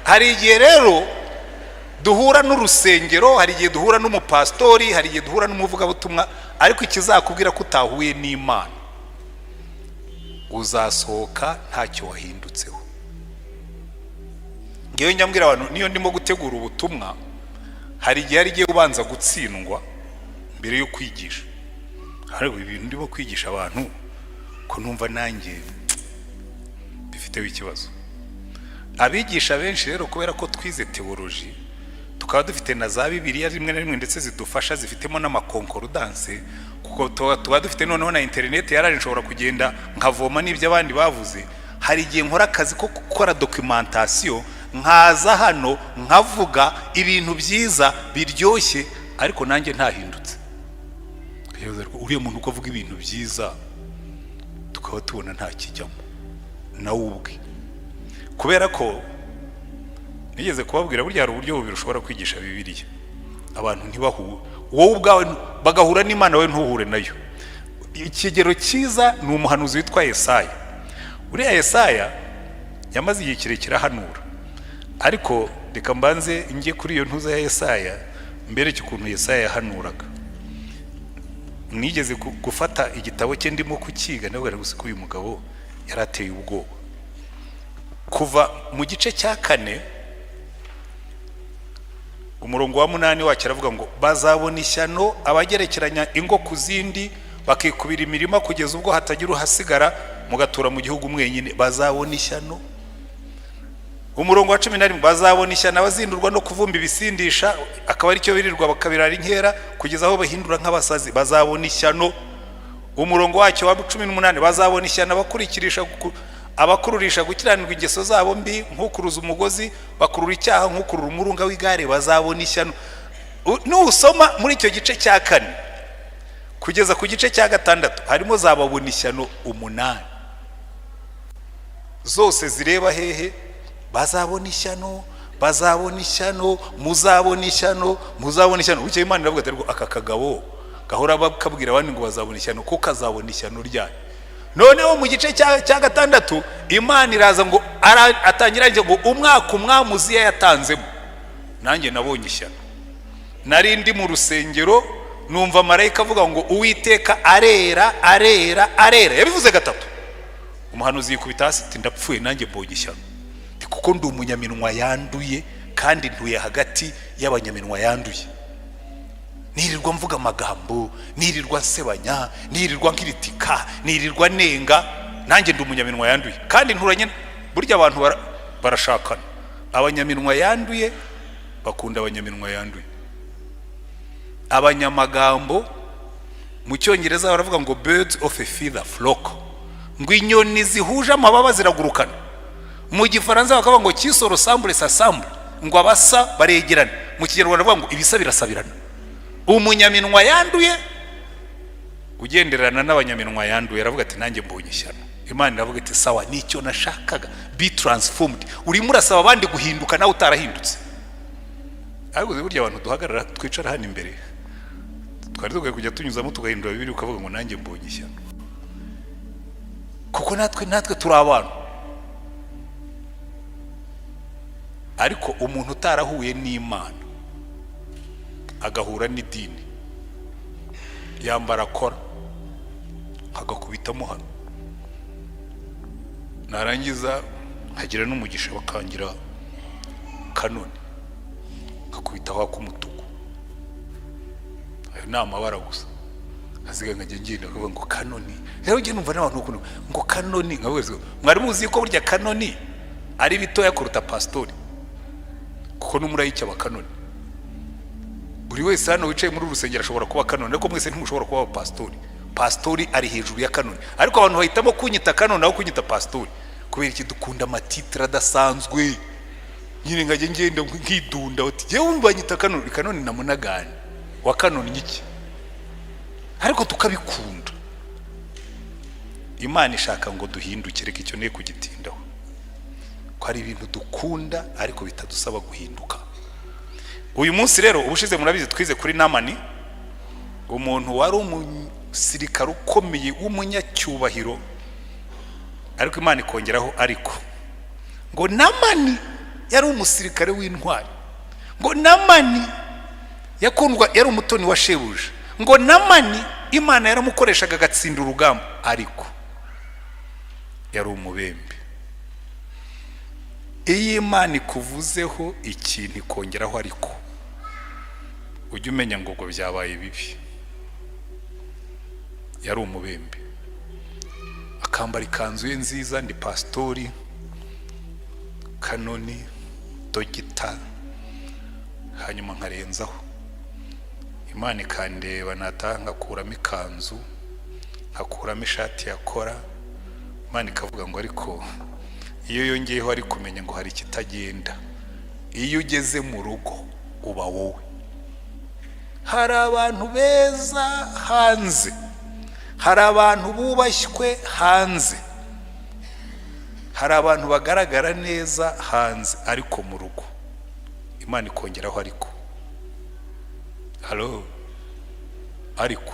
Hari igihe rero duhura n'urusengero, hari igihe duhura n'umupasitori, hari igihe duhura n'umuvugabutumwa, ariko ikizakubwira ko utahuye n'Imana, uzasohoka ntacyo wahindutseho. Ngewe njya mbwira abantu, niyo ndimo gutegura ubutumwa, hari igihe hari igihe ubanza gutsindwa mbere yo kwigisha. Ariko ibintu ndimo kwigisha abantu, ko numva nanjye bifiteho ikibazo. Abigisha benshi rero, kubera ko twize théologie, tukaba dufite na za Bibiliya rimwe na rimwe ndetse zidufasha, zifitemo n'ama concordance, kuko tuba dufite noneho na interineti yaraje, nshobora kugenda nkavoma n'ibyo abandi bavuze. Hari igihe nkora akazi ko gukora documentation, nkaza hano nkavuga ibintu byiza biryoshye, ariko nanjye ntahindutse. Uriya muntu uko avuga ibintu byiza, tukaba tubona nta kijyamo nawe ubwe. Kubera ko nigeze kubabwira, burya hari uburyo bubiri ushobora kwigisha Bibiliya abantu ntibahure, wowe ubwawe bagahura n'Imana, wowe ntuhure nayo. Ikigero cyiza ni umuhanuzi witwa Yesaya. Uriya Yesaya yamaze igihe kirekire ahanura, ariko reka mbanze njye kuri iyo ntuza ya Yesaya, mbereke ukuntu Yesaya yahanuraga. Nigeze gufata igitabo cye ndimo kukiga, ndabwira gusa ko uyu mugabo yari ateye ubwoba. Kuva mu gice cya 4, umurongo wa 8 wacyo, aravuga ngo: "Bazabona ishyano abagerekeranya ingo ku zindi, bakikubira imirima kugeza ubwo hatagira uhasigara, mugatura mu gihugu mwenyine. Bazabona ishyano." Umurongo wa 11: "Bazabona ishyano abazindurwa no kuvumba ibisindisha, akaba aricyo birirwa, bakabirara inkera kugeza aho bahindura nk'abasazi. Bazabona ishyano." Umurongo wacyo wa 18: "Bazabona ishyano abakururisha gukiranirwa ingeso zabo mbi, nk'ukuruza umugozi, bakurura icyaha nk'ukurura umurunga w'igare. Bazabona ishyano." Nusoma muri icyo gice cya 4 kugeza ku gice cya 6, harimo zababona ishyano umunani, zose zireba hehe? Bazabona ishyano, bazabona ishyano, muzabona ishyano, muzabona ishyano. Bukeye Imana iravuga ati: "Ariko aka kagabo gahora kabwira abandi ngo bazabona ishyano, ko kazabona ishyano ryayo?" Noneho mu gice cya 6, Imana iraza ngo atangira ngo: "Umwaka umwami Uziya yatanzemo, nanjye nabonye ishyano. Nari ndi mu rusengero, numva marayika avuga ngo: 'Uwiteka arera, arera, arera.' Yabivuze gatatu." Umuhanuzi yikubita hasi ati: "Ndapfuye, nanjye mbonye ishyano, kuko ndi umunyaminwa yanduye, kandi ntuye hagati y'abanyaminwa yanduye. Nirirwa mvuga amagambo, nirirwa nsebanya, nirirwa nkiritika, nirirwa nenga. Nanjye ndi umunyaminwa yanduye, kandi nturanye." Burya abantu barashakana. Abanyaminwa yanduye bakunda abanyaminwa yanduye, abanyamagambo. Mu Cyongereza baravuga ngo "Birds of a feather flock", ngo inyoni zihuje amababa ziragurukana. Mu Gifaransa bakavuga ngo "Qui se ressemble s'assemble", ngo abasa baregerana. Mu Kinyarwanda bavuga ngo ibisa birasabirana. Umunyaminwa yanduye ugenderana n'abanyaminwa yanduye aravuga ati: "Nanjye mbonye ishyano." Imana iravuga iti: "Sawa, nicyo nashakaga, be transformed." Urimo urasaba abandi guhinduka nawe utarahindutse. Ariko burya abantu duhagarara, twicara hano imbere, twari dukwiye kujya tunyuzamo tugahindura Bibiliya, ukavuga ngo: "Nanjye mbonye ishyano", kuko natwe turi abantu. Ariko umuntu utarahuye n'Imana agahura n'idini, yambara akora agakubitamo hano, narangiza nkagira n'umugisha bakangira kanoni, nkakubitaho ak'umutuku. Ayo ni amabara gusa hasigaye, nkajya ngenda bakavuga ngo kanoni. Rero njye numva n'abantu ukuntu ngo kanoni, nkavuga: "Mwari muzi ko burya kanoni ari bitoya kuruta pasitori?" Kuko n'umurayiki aba kanoni. Buri wese hano wicaye muri uru rusengero ashobora kuba kanoni, ariko mwese ntimushobora kuba abapasitori. Pasitori ari hejuru ya Kanoni, ariko abantu bahitamo kunyita Kanoni aho kunyita pasitori. Kubera iki? Dukunda ama titre adasanzwe nyine. Nkajya ngenda nkidunda uti yewe banyita Kanoni. Kanoni na munagani wa Kanoni iki? Ariko tukabikunda. Imana ishaka ngo duhinduke. Reka icyo niyo kugitindaho, ko hari ibintu dukunda ariko bitadusaba guhinduka. Uyu munsi rero, ubushize murabizi twize kuri Namani, umuntu wari umusirikare ukomeye w'umunyacyubahiro, ariko Imana ikongeraho ariko, ngo Namani yari umusirikare w'intwari, ngo Namani yakundwa, yari umutoni wa shebuja, ngo Namani Imana yaramukoreshaga agatsinda urugamba, ariko yari umubembe. Iyo Imana ikuvuzeho ikintu ikongeraho ariko, ujye umenya ngo ubwo byabaye bibi. Yari umubembe, akambara ikanzu ye nziza, ndi pasitori, Kanoni, dogita, hanyuma nkarenzaho. Imana ikandeba, nataha nkakuramo ikanzu, nkakuramo ishati ya kora, Imana ikavuga ngo ariko. Iyo yongeyeho ari kumenya ngo hari ikitagenda. Iyo ugeze mu rugo uba wowe. Hari abantu beza hanze, hari abantu bubashywe hanze, hari abantu bagaragara neza hanze, ariko mu rugo Imana ikongeraho ariko. Halo, ariko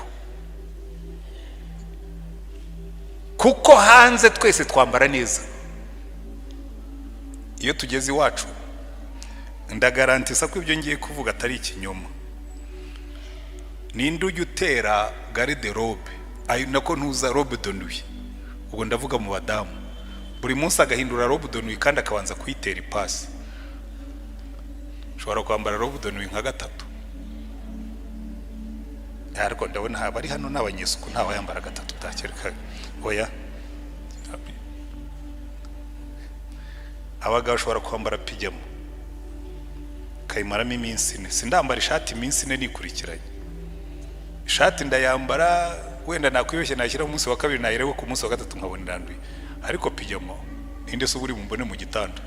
kuko hanze twese twambara neza, iyo tugeze iwacu, ndagarantisa ko ibyo ngiye kuvuga atari ikinyoma. Ninde ujya utera garde-robe, ayo nako ntuza robe de nuit? Ubwo ndavuga mu badamu. Buri munsi agahindura robe de nuit kandi akabanza kuyitera ipasi. Ushobora kwambara robe de nuit nka gatatu, ariko ndabona abari hano ni abanyesuku, ntawayambara gatatu utakwereka. Oya, abagabo bashobora kwambara pijama kayimaramo iminsi 4. Sindambara ishati iminsi 4 nikurikiranye. Ishati ndayambara, wenda nakwibeshye nashyira umunsi wa kabiri, nayireba ku munsi wa gatatu nkabona iranduye. Ariko pijama, ninde se uri bumbone mu gitanda?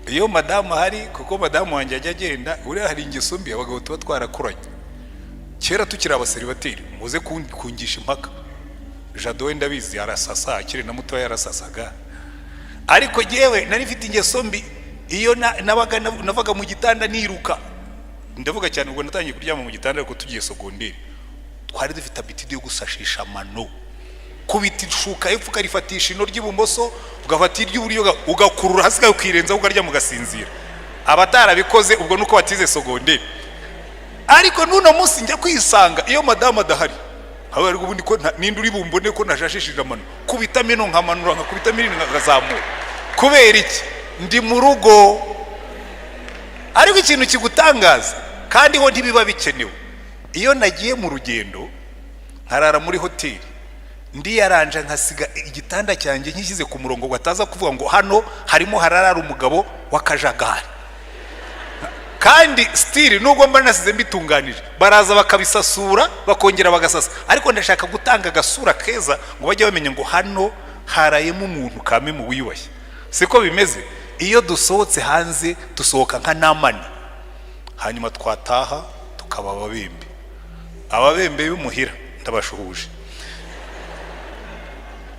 Iyo madamu ahari, kuko madamu wanjye ajya agenda, uriya hari ingeso mbi abagabo tuba twarakuranye kera tukiri abaseribateri. Muze kungisha impaka. Jado we ndabizi arasasa, akiri na mutoya yarasasaga, ariko yewe nari mfite ingeso mbi. Iyo nabaga navaga mu gitanda niruka, ndavuga cyane ubwo natangiye kuryama mu gitanda, ariko tugiye sogonderi twari dufite habitude yo gusashisha amano, kubita ishuka hepfo, ukarifatisha ino ry'ibumoso, ugafata iry'iburyo, ugakurura hasi, ukirenzaho, ukaryama ugasinzira. Abatarabikoze ubwo nuko batize sogonderi. Ariko n'uno munsi njya kwisanga iyo madamu adahari, haba ariko ubundi ko ninde uri bumbone ko nashashishije amano? Kubita mino nkamanura, nkakubita mino nkazamura. Kubera iki? Ndi mu rugo. Ariko ikintu kigutangaza, kandi ho ntibiba bikenewe, iyo nagiye mu rugendo nkarara muri hoteli, ndiyaranja nkasiga igitanda cyanjye nkishyize ku murongo, ngo ataza kuvuga ngo hano harimo hararara umugabo w'akajagari. Kandi still nubwo mba nasize mbitunganije, baraza bakabisasura, bakongera bagasasa, ariko ndashaka gutanga agasura keza ngo bajye bamenya ngo hano harayemo umuntu kame mu wiyubashye. Siko bimeze? Iyo dusohotse hanze dusohoka nka Namani, hanyuma twataha tukaba ababembe. Ababembe b'imuhira ndabashuhuje,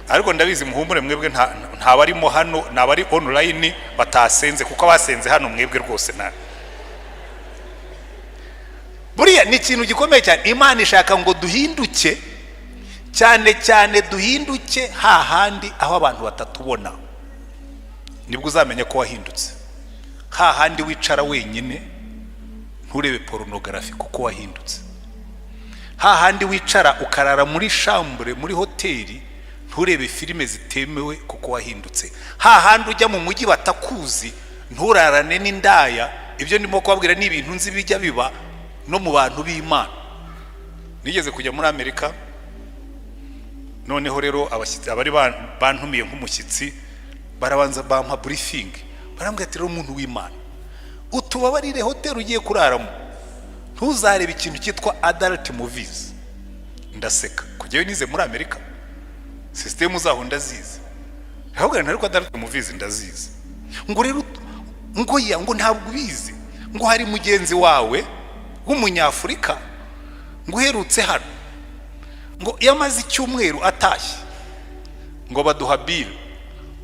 ariko ndabizi, muhumure mwebwe ntabarimo hano, ni abari online batasenze, kuko abasenze hano mwebwe rwose nta. Buriya ni ikintu gikomeye cyane. Imana ishaka ngo duhinduke, cyane cyane duhinduke hahandi aho abantu batatubona. Nibwo uzamenya ko wahindutse, hahandi wicara wenyine nturebe pornography kuko wahindutse, hahandi wicara ukarara muri chambre muri hoteli nturebe filime zitemewe kuko wahindutse, hahandi ujya mu mujyi batakuzi nturarane n'indaya. Ibyo ndimo kubabwira ni ibintu nzi bijya biba no mu bantu b'Imana. Nigeze kujya muri Amerika, noneho rero abashyitsi abari bantumiye nk'umushyitsi barabanza bampa briefing, barambwira ati: "Rero umuntu w'Imana, utubabarire, hoteli ugiye kuraramo ntuzaryamane n'umugore." Ntuzarebe ikintu cyitwa adult movies. Ndaseka kujyayo, nize muri Amerika, sisitemu zaho ndazizi. Ahubwo ariko adult movies ndazizi. Ngo rero ngo ya ngo ntabwo ubizi, ngo hari mugenzi wawe w'Umunyafurika ngo uherutse hano, ngo iyo amaze icyumweru atashye, ngo baduha bill.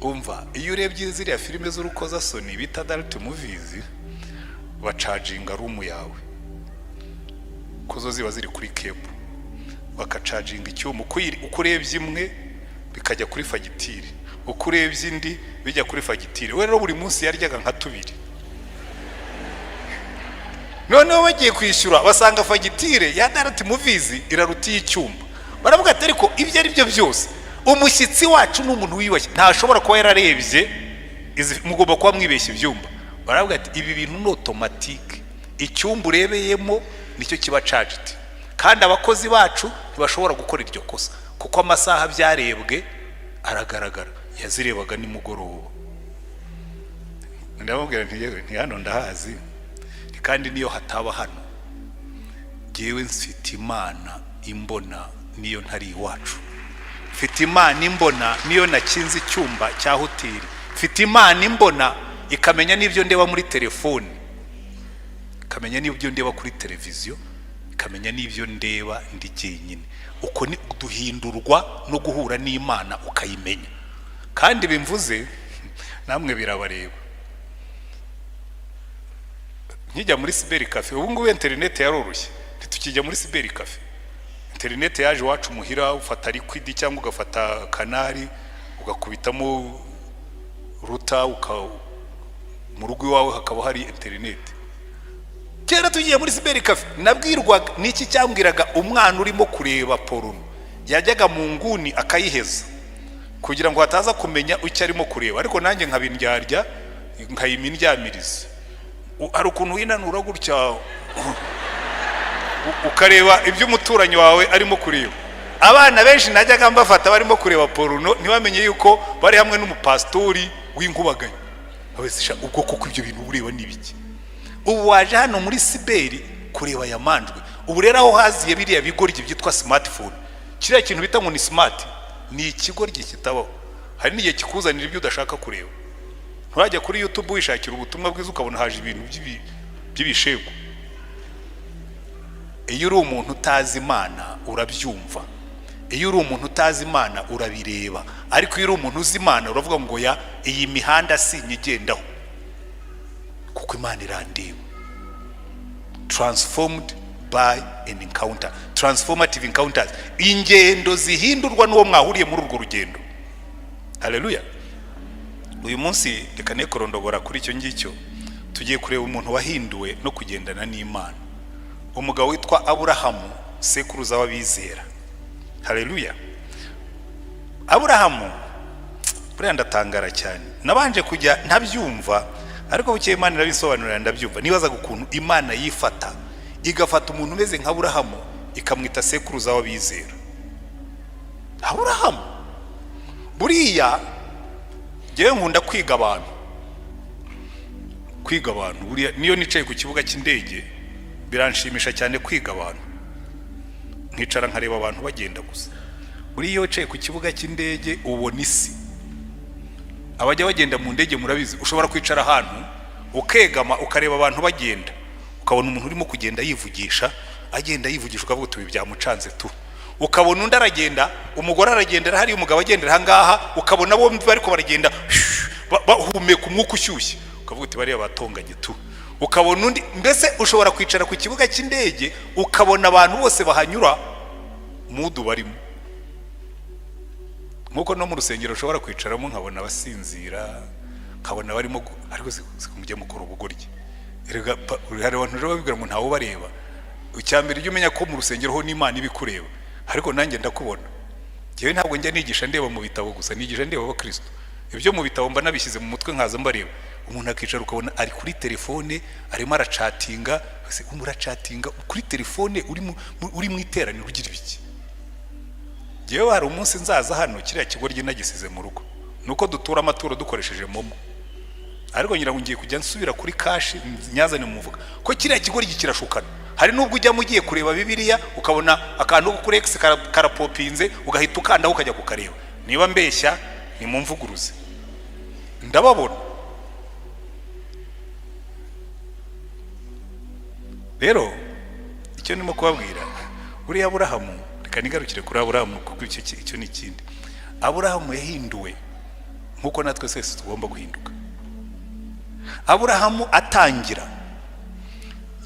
Umva, iyo urebye ziriya filime z'urukozasoni bita adult movies, bacharginga room yawe, ko zo ziba ziri kuri cable, bakacharginga icyuma. Uko urebye imwe bikajya kuri fagitire, uko urebye indi bijya kuri fagitire. We rero buri munsi yaryaga nka tubiri. Noneho bagiye kwishyura, basanga fagitire ya adult movies iraruta iy'icyumba. Baravuga ati: "Ariko ibyo ari byo byose, umushyitsi wacu ni umuntu wiyubashye, ntashobora kuba yararebye izi, mugomba kuba mwibeshya ibyumba." Baravuga ati: "Ibi bintu ni automatique, icyumba urebeyemo nicyo kiba charged, kandi abakozi bacu ntibashobora gukora iryo kosa kuko amasaha byarebwe aragaragara." Yazirebaga nimugoroba. Ndamubwira nti: "Yewe, nti hano ndahazi, kandi niyo hataba hano, ngewe mfite Imana imbona niyo ntari iwacu, mfite Imana imbona niyo nakinze icyumba cya hoteli, mfite Imana imbona ikamenya n'ibyo ndeba muri telefone, ikamenya n'ibyo ndeba kuri televiziyo, ikamenya n'ibyo ndeba ndi jyenyine." Uko ni duhindurwa no guhura n'Imana ukayimenya. Kandi bimvuze namwe birabareba. Nkijya muri cyber café, ubu ngubu interineti yaroroshye, ntitukijya muri cyber café, interineti yaje iwacu muhira. Ufata Liquid cyangwa ugafata Canal, ugakubitamo router, mu rugo iwawe hakaba hari interineti. Kera tugiye muri cyber café, nabwirwaga n'iki cyambwiraga umwana urimo kureba porno yajyaga mu nguni akayiheza kugira ngo hataza kumenya icyo arimo kureba, ariko nanjye nkabindyarya, nkayima indyamirizi. Hari ukuntu winanura gutya ukareba ibyo umuturanyi wawe arimo kureba. Abana benshi najyaga mbafata barimo kureba porno, ntibamenye yuko bari hamwe n'umupasitori w'inkubaganyi. Ubwo koko ibyo bintu ureba ni ibiki? Ubu waje hano muri cyber kureba aya manjwe. Ubu rero aho haziye biriya bigoryi byitwa smartphone, kiriya kintu bita ngo ni smart, ni ikigoryi kitabaho. Hari n'igihe kikuzanira ibyo udashaka kureba. Nturajya kuri YouTube wishakira ubutumwa bwiza, ukabona haje ibintu by'ibishegu. Iyo uri umuntu utazi Imana urabyumva, iyo uri umuntu utazi Imana urabireba, ariko iyo uri umuntu uzi Imana uravuga ngo: "Ya, iyi mihanda sinyigendaho kuko Imana irandeba." Transformed by an encounter, transformative encounters, ingendo zihindurwa n'uwo mwahuriye muri urwo rugendo. Haleluya! Uyu munsi reka ne kurondogora kuri icyo ngicyo. Tugiye kureba umuntu wahinduwe no kugendana n'Imana, umugabo witwa Aburahamu, sekuruza w'abizera. Haleluya! Aburahamu, buriya ndatangara cyane. Nabanje kujya ntabyumva, ariko bukeye Imana irabisobanurira ndabyumva. Nibazaga ukuntu Imana yifata, igafata umuntu umeze nka Aburahamu, ikamwita sekuruza w'abizera. Aburahamu, buriya ngewe nkunda kwiga abantu, kwiga abantu. Buriya niyo nicaye ku kibuga cy'indege biranshimisha cyane kwiga abantu, nkicara nkareba abantu bagenda gusa. Buriya iyo wicaye ku kibuga cy'indege ubona isi. Abajya bagenda mu ndege murabizi, ushobora kwicara ahantu ukegama ukareba abantu bagenda, ukabona umuntu urimo kugenda yivugisha, agenda yivugisha, ukavuga uti: "Ibi byamucanze tu." Ukabona undi aragenda, umugore aragendera hariya, umugabo agendera ahangaha, ukabona bombi bariko baragenda bahumeka umwuka ushyushye, ukavuga uti: "Bariya batonganye tu." Ukabona undi, mbese ushobora kwicara ku kibuga cy'indege ukabona abantu bose bahanyura mood barimo. Nk'uko no mu rusengero ushobora kwicaramo nkabona abasinzira, nkabona barimo ariko si mujye mukora ubugoryi. Erega hari abantu rero babibwira ngo ntawe ubareba. Icya mbere, ujye umenya ko mu rusengero ho n'Imana iba ikureba. Ariko nanjye ndakubona. Njyewe ntabwo njya nigisha ndeba mu bitabo gusa, nigisha ndeba abakristo. Ibyo mu bitabo mba nabishyize mu mutwe, nkaza mbareba. Umuntu akicara ukabona ari kuri telefone, arimo arachatinga. Ese urachatinga kuri telefone uri mu iteraniro, ugira ibiki? Njyewe hari umunsi nzaza hano kiriya kigoryi nagisize mu rugo. Nuko dutura amaturo dukoresheje MoMo, ariko ngira ngo ngiye kujya nsubira kuri cash nyazane mu mufuka, ko kiriya kigoryi kirashukana. Hari n'ubwo ujyamo ugiye kureba Bibiliya, ukabona akantu ko kuri X karapopinze, ugahita ukandaho ukajya kukareba. Niba mbeshya nimumvuguruze, ndababona. Rero icyo ndimo kubabwira, buriya Aburahamu, reka nigarukire kuri Aburahamu kuko icyo ni ikindi. Aburahamu yahinduwe nk'uko natwe twese tugomba guhinduka. Aburahamu atangira,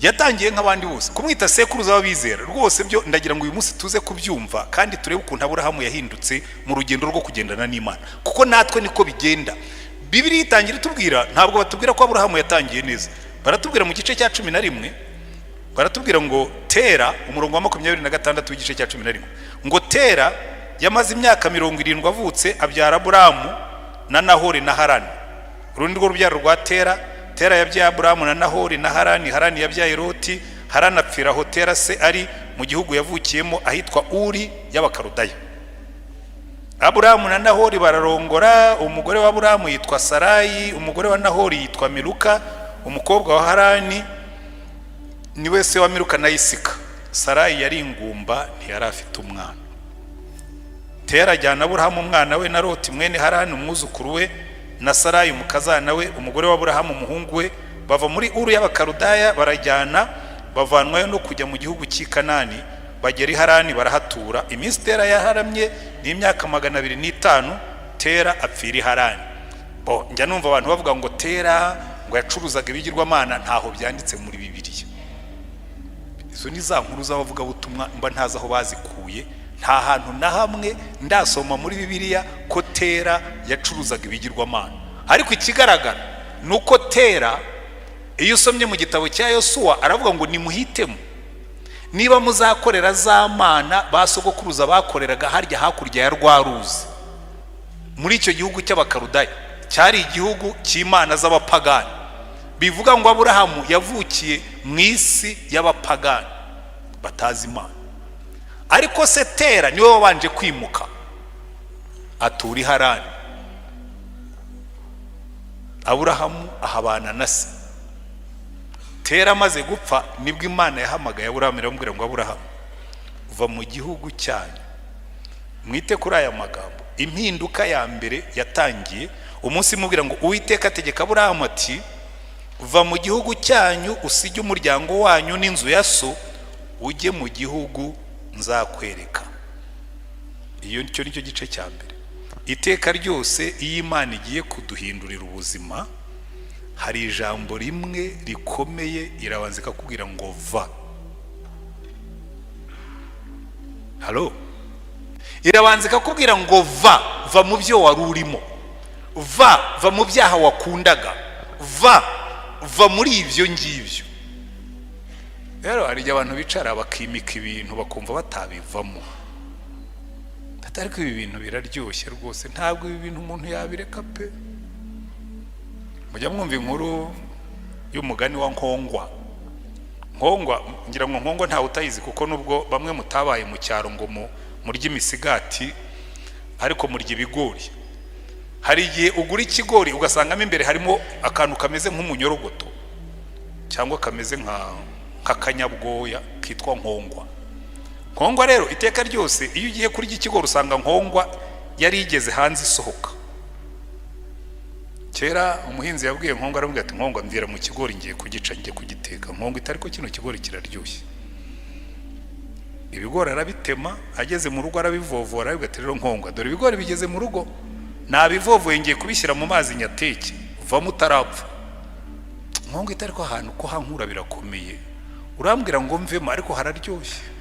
yatangiye nk'abandi bose, kumwita sekuruza w'abizera rwose byo ndagira ngo uyu munsi tuze kubyumva kandi turebe ukuntu Aburahamu yahindutse mu rugendo rwo kugendana n'Imana, kuko natwe niko bigenda. Bibiliya itangira itubwira, ntabwo batubwira ko Aburahamu yatangiye neza. Baratubwira mu gice cya 11, baratubwira ngo Tera, umurongo wa 26 w'igice cya 11, ngo Tera yamaze imyaka 70 avutse, abyara Aburamu na Nahori na Harani. Uru ni rwo rubyaro rwa Tera. Tera yabyaye Aburamu na Nahori na Harani. Harani yabyaye Loti. Harani apfira aho Tera se ari mu gihugu yavukiyemo ahitwa Uri y'Abakarudaya. Aburamu na Nahori bararongora. Umugore wa Aburamu yitwa Sarayi, umugore wa Nahori yitwa Miluka, umukobwa wa Harani, niwe se wa Miluka na Isika. Sarayi yari ingumba, ntiyari afite umwana. Tera ajyana Aburahamu umwana we na Loti mwene Harani umwuzukuru we na Sarayi umukazana we, umugore wa Aburahamu umuhungu we, bava muri Uru y'Abakarudaya barajyana, bavanwayo no kujya mu gihugu cy'i Kanani, bagera i Harani barahatura. Iminsi Tera yaharamye ni imyaka 205. Tera apfira i Harani. Bo njya numva abantu bavuga ngo Tera ngo yacuruzaga ibigirwamana, ntaho byanditse muri Bibiliya. Izo ni za nkuru z'abavugabutumwa mba ntazi aho bazikuye. Nta hantu na hamwe ndasoma muri Bibiliya ko Tera yacuruzaga ibigirwamana. Ariko ikigaragara ni uko Tera, iyo usomye mu gitabo cya Yosuwa, aravuga ngo nimuhitemo niba muzakorera za mana ba sogokuruza bakoreraga harya hakurya ya rwa ruzi muri icyo gihugu cy'Abakarudaya, cyari igihugu cy'imana z'abapagani. Bivuga ngo Aburahamu yavukiye mu isi y'abapagani batazi Imana. Ariko se Tera niwe wabanje kwimuka, atura i Harani. Aburahamu ahabana na se. Tera amaze gupfa, nibwo Imana yahamagaye Aburahamu, iramubwira ngo: "Aburahamu, uva mu gihugu cyanyu." Mwite kuri aya magambo. Impinduka ya mbere yatangiye umunsi imubwira ngo: "Uwiteka ategeka Aburahamu ati: va mu gihugu cyanyu, usige umuryango wanyu n'inzu ya so, ujye mu gihugu nzakwereka." Iyo cyo nicyo gice cya mbere. Iteka ryose iyo Imana igiye kuduhindurira ubuzima, hari ijambo rimwe rikomeye irabanza ikakubwira ngo: "Va." Halo, irabanza ikakubwira ngo: "Va, va mu byo wari urimo, va, va mu byaha wakundaga, va, va muri ibyo ngibyo." Rero hari igihe abantu bicara bakimika ibintu bakumva batabivamo. Ariko ibi bintu biraryoshye rwose, ntabwo ibi bintu umuntu yabireka pe. Mujya mwumva inkuru y'umugani wa Nkongwa. Nkongwa, ngira ngo Nkongwa ntawe utayizi, kuko nubwo bamwe mutabaye mu cyaro ngo murye imisigati, ariko murya ibigori. Hari igihe ugura ikigori ugasangamo imbere harimo akantu kameze nk'umunyorogoto cyangwa kameze nk'akanyabwoya kitwa nkongwa. Nkongwa rero, iteka ryose iyo ugiye kurya ikigori usanga nkongwa yari igeze hanze isohoka. Kera umuhinzi yabwiye Nkongwa, aramubwira ati: "Nkongwa, mvira mu kigori, ngiye kugica, ngiye kugiteka." Nkongwa iti: "Ariko kino kigori kiraryoshye." Ibigori arabitema, ageze mu rugo arabivovora, arabwira ati: "Rero Nkongwa, dore ibigori bigeze mu rugo, nabivovoye, ngiye kubishyira mu mazi nyateke, uvamo utarapfa." Nkongwa iti: "Ariko ahantu ko hankura birakomeye, urambwira ngo mvemo, ariko hararyoshye."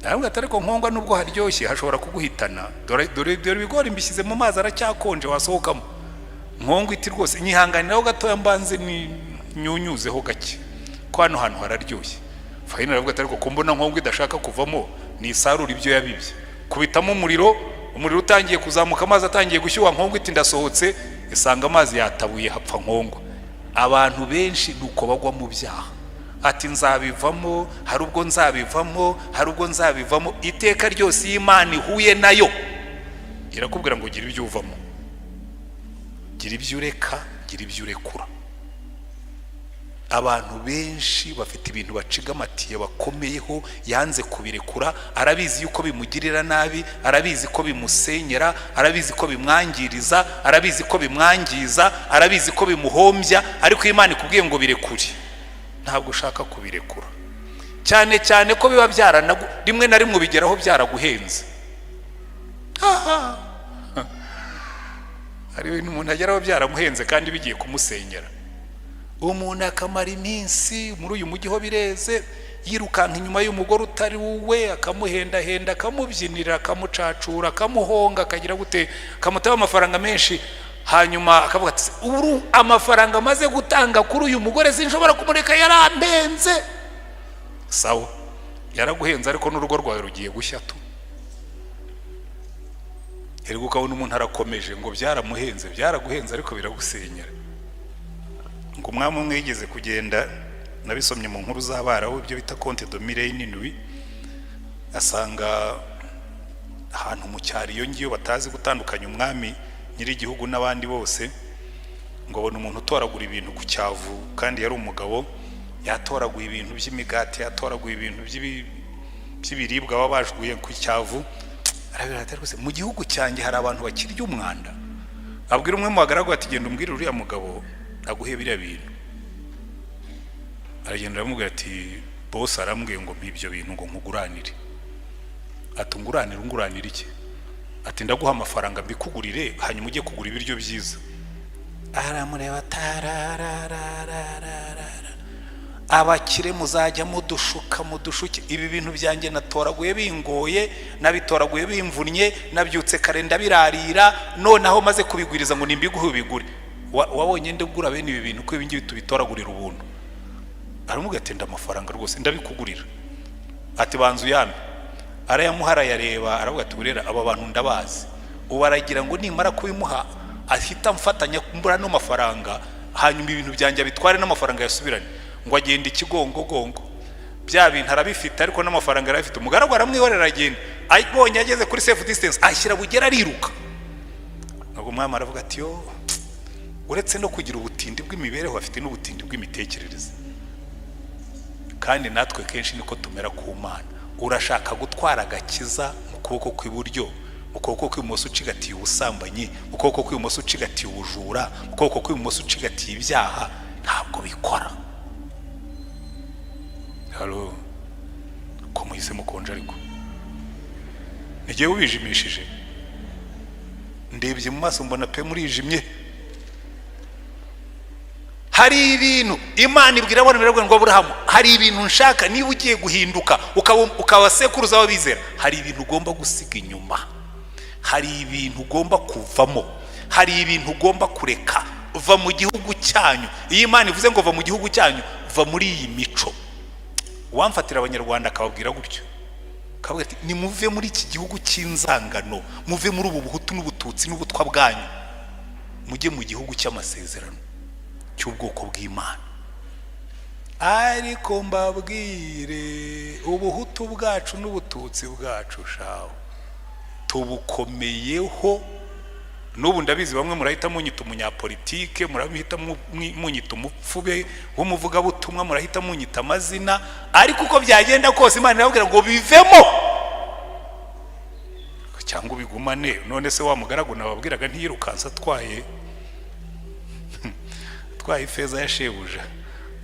Arambwira ati: "Ariko Nkongwa, nubwo haryoshye hashobora kuguhitana. Dore, dore, dore ibigori mbishyize mu mazi, aracyakonje, wasohokamo." Nkongwa iti: "Rwose nyihanganiraho gatoya, mbanze ni nyunyuzeho gake, ko hano hantu hararyoshye." Fayini aravuga ati: "Ariko ko mbona Nkongwa idashaka kuvamo, nisarura ibyo yabibye." Kubitamo umuriro, umuriro utangiye kuzamuka, amazi atangiye gushyuha, Nkongwa iti: "Ndasohotse." Isanga amazi yatabuye, hapfa Nkongwa. Abantu benshi ni uko bagwa mu byaha, ati: "Nzabivamo, hari ubwo nzabivamo, hari ubwo nzabivamo." Iteka ryose iyo Imana ihuye nayo irakubwira ngo: "Gira ibyo uvamo, gira ibyo ureka, gira ibyo urekura." Abantu benshi bafite ibintu bacigamatiye bakomeyeho, yanze kubirekura. Arabizi yuko bimugirira nabi, arabizi ko bimusenyera, arabizi ko bimwangiriza, arabizi ko bimwangiza, arabizi ko bimuhombya. Ariko iyo Imana ikubwiye ngo birekure, ntabwo ushaka kubirekura, cyane cyane ko biba byaranagu, rimwe na rimwe ubigeraho byaraguhenze. Aha. Hari ibintu umuntu ageraho byaramuhenze kandi bigiye kumusenyera. Umuntu akamara iminsi muri uyu mujyi ho bireze, yirukanka inyuma y'umugore utari uwe, akamuhendahenda, akamubyinira, akamucacura, akamuhonga, akagira gute, akamutaho amafaranga menshi, hanyuma akavuga ati: "Ubu amafaranga amaze gutanga kuri uyu mugore sinshobora kumureka, yarampenze." Sawa, yaraguhenze, ariko n'urugo rwawe rugiye gushya tu. Erega ukabona umuntu arakomeje ngo byaramuhenze. Byaraguhenze, ariko biragusenyera. Ngo umwami umwe yigeze kugenda, nabisomye mu nkuru z'Abarabu, ibyo bita Contes de mille et une nuits, asanga ahantu mu cyaro iyo ngiyo batazi gutandukanya umwami nyir'igihugu n'abandi bose. Ngo abona umuntu utoragura ibintu ku cyavu, kandi yari umugabo, yatoraguye ibintu by'imigati, yatoraguye ibintu by'ibiribwa baba bajuguye ku cyavu. Arabwira ati: "Rwose mu gihugu cyanjye hari abantu bakirya umwanda?" Abwira umwe mu bagaragu ati: "Genda umbwire uriya mugabo aguhe biriya bintu." Aragenda, aramubwira ati: "Bose arambwiye ngo mpa ibyo bintu ngo nkuguranire." Ati: "Unguranire? Unguranire iki?" Ati: "Ndaguha amafaranga mbikugurire, hanyuma ujye kugura ibiryo byiza." Aramureba: "Tarararararara, abakire muzajya mudushuka, mudushuke. Ibi bintu byanjye natoraguye bingoye, nabitoraguye bimvunnye, nabyutse kare ndabirarira, noneho maze kubigwiriza ngo nimbiguhe ubigure. Wabonye ndegura bene ibi bintu, ko ibi ngibi tubitoragurira ubuntu?" Aramubwira ati: "Amafaranga rwose ndabikugurira." Ati: "Banza uyampe." Arayamuha, arayareba, aravuga ati: "Burera aba bantu ndabazi, ubu aragira ngo nimara kubimuha ahita amfatanya mbura no mafaranga, hanyuma ibintu byanjye abitware n'amafaranga yasubirane." Ngo agenda ikigongogongo, bya bintu arabifite, ariko n'amafaranga arayafite. Umugaragu aramwihorera, aragenda. Abonye ageze kuri safe distance, ashyira bugera, ariruka. Ubwo umwami aravuga ati: "Yo, uretse no kugira ubutindi bw'imibereho, afite n'ubutindi bw'imitekerereze." Kandi natwe kenshi niko tumera ku Mana. Urashaka gutwara agakiza mu kuboko kw'iburyo, mu kuboko kw'ibumoso ucigatiye ubusambanyi, mu kuboko kw'ibumoso ucigatiye ubujura, mu kuboko kw'ibumoso ucigatiye ibyaha. Ntabwo bikora. Halo, ko muhise mukonje? Ariko ntigiye ubijimishije, ndebye mu maso mbona pe murijimye. Hari ibintu Imana ibwira abana, biravuga ngo: "Aburahamu, hari ibintu nshaka. Niba ugiye guhinduka ukaba sekuruza w'abizera, hari ibintu ugomba gusiga inyuma, hari ibintu ugomba kuvamo, hari ibintu ugomba kureka. Va mu gihugu cyanyu." Iyo Imana ivuze ngo va mu gihugu cyanyu, va muri iyi mico. Uwamfatira Abanyarwanda akababwira gutyo, akavuga ati: "Nimuve muri iki gihugu cy'inzangano, muve muri ubu buhutu n'ubututsi n'ubutwa bwanyu, mujye mu gihugu cy'amasezerano cy'ubwoko bw'Imana." Ariko mbabwire, ubuhutu bwacu n'ubututsi bwacu shawe tubukomeyeho n'ubu. Ndabizi bamwe murahita munyita umunyapolitike, murahita munyita umupfube w'umuvugabutumwa, murahita munyita amazina. Ariko uko byagenda kose, Imana irababwira ngo bivemo cyangwa ubigumane. None se wa mugaragu nababwiraga ntiyirukanse atwaye ifeza ya shebuja,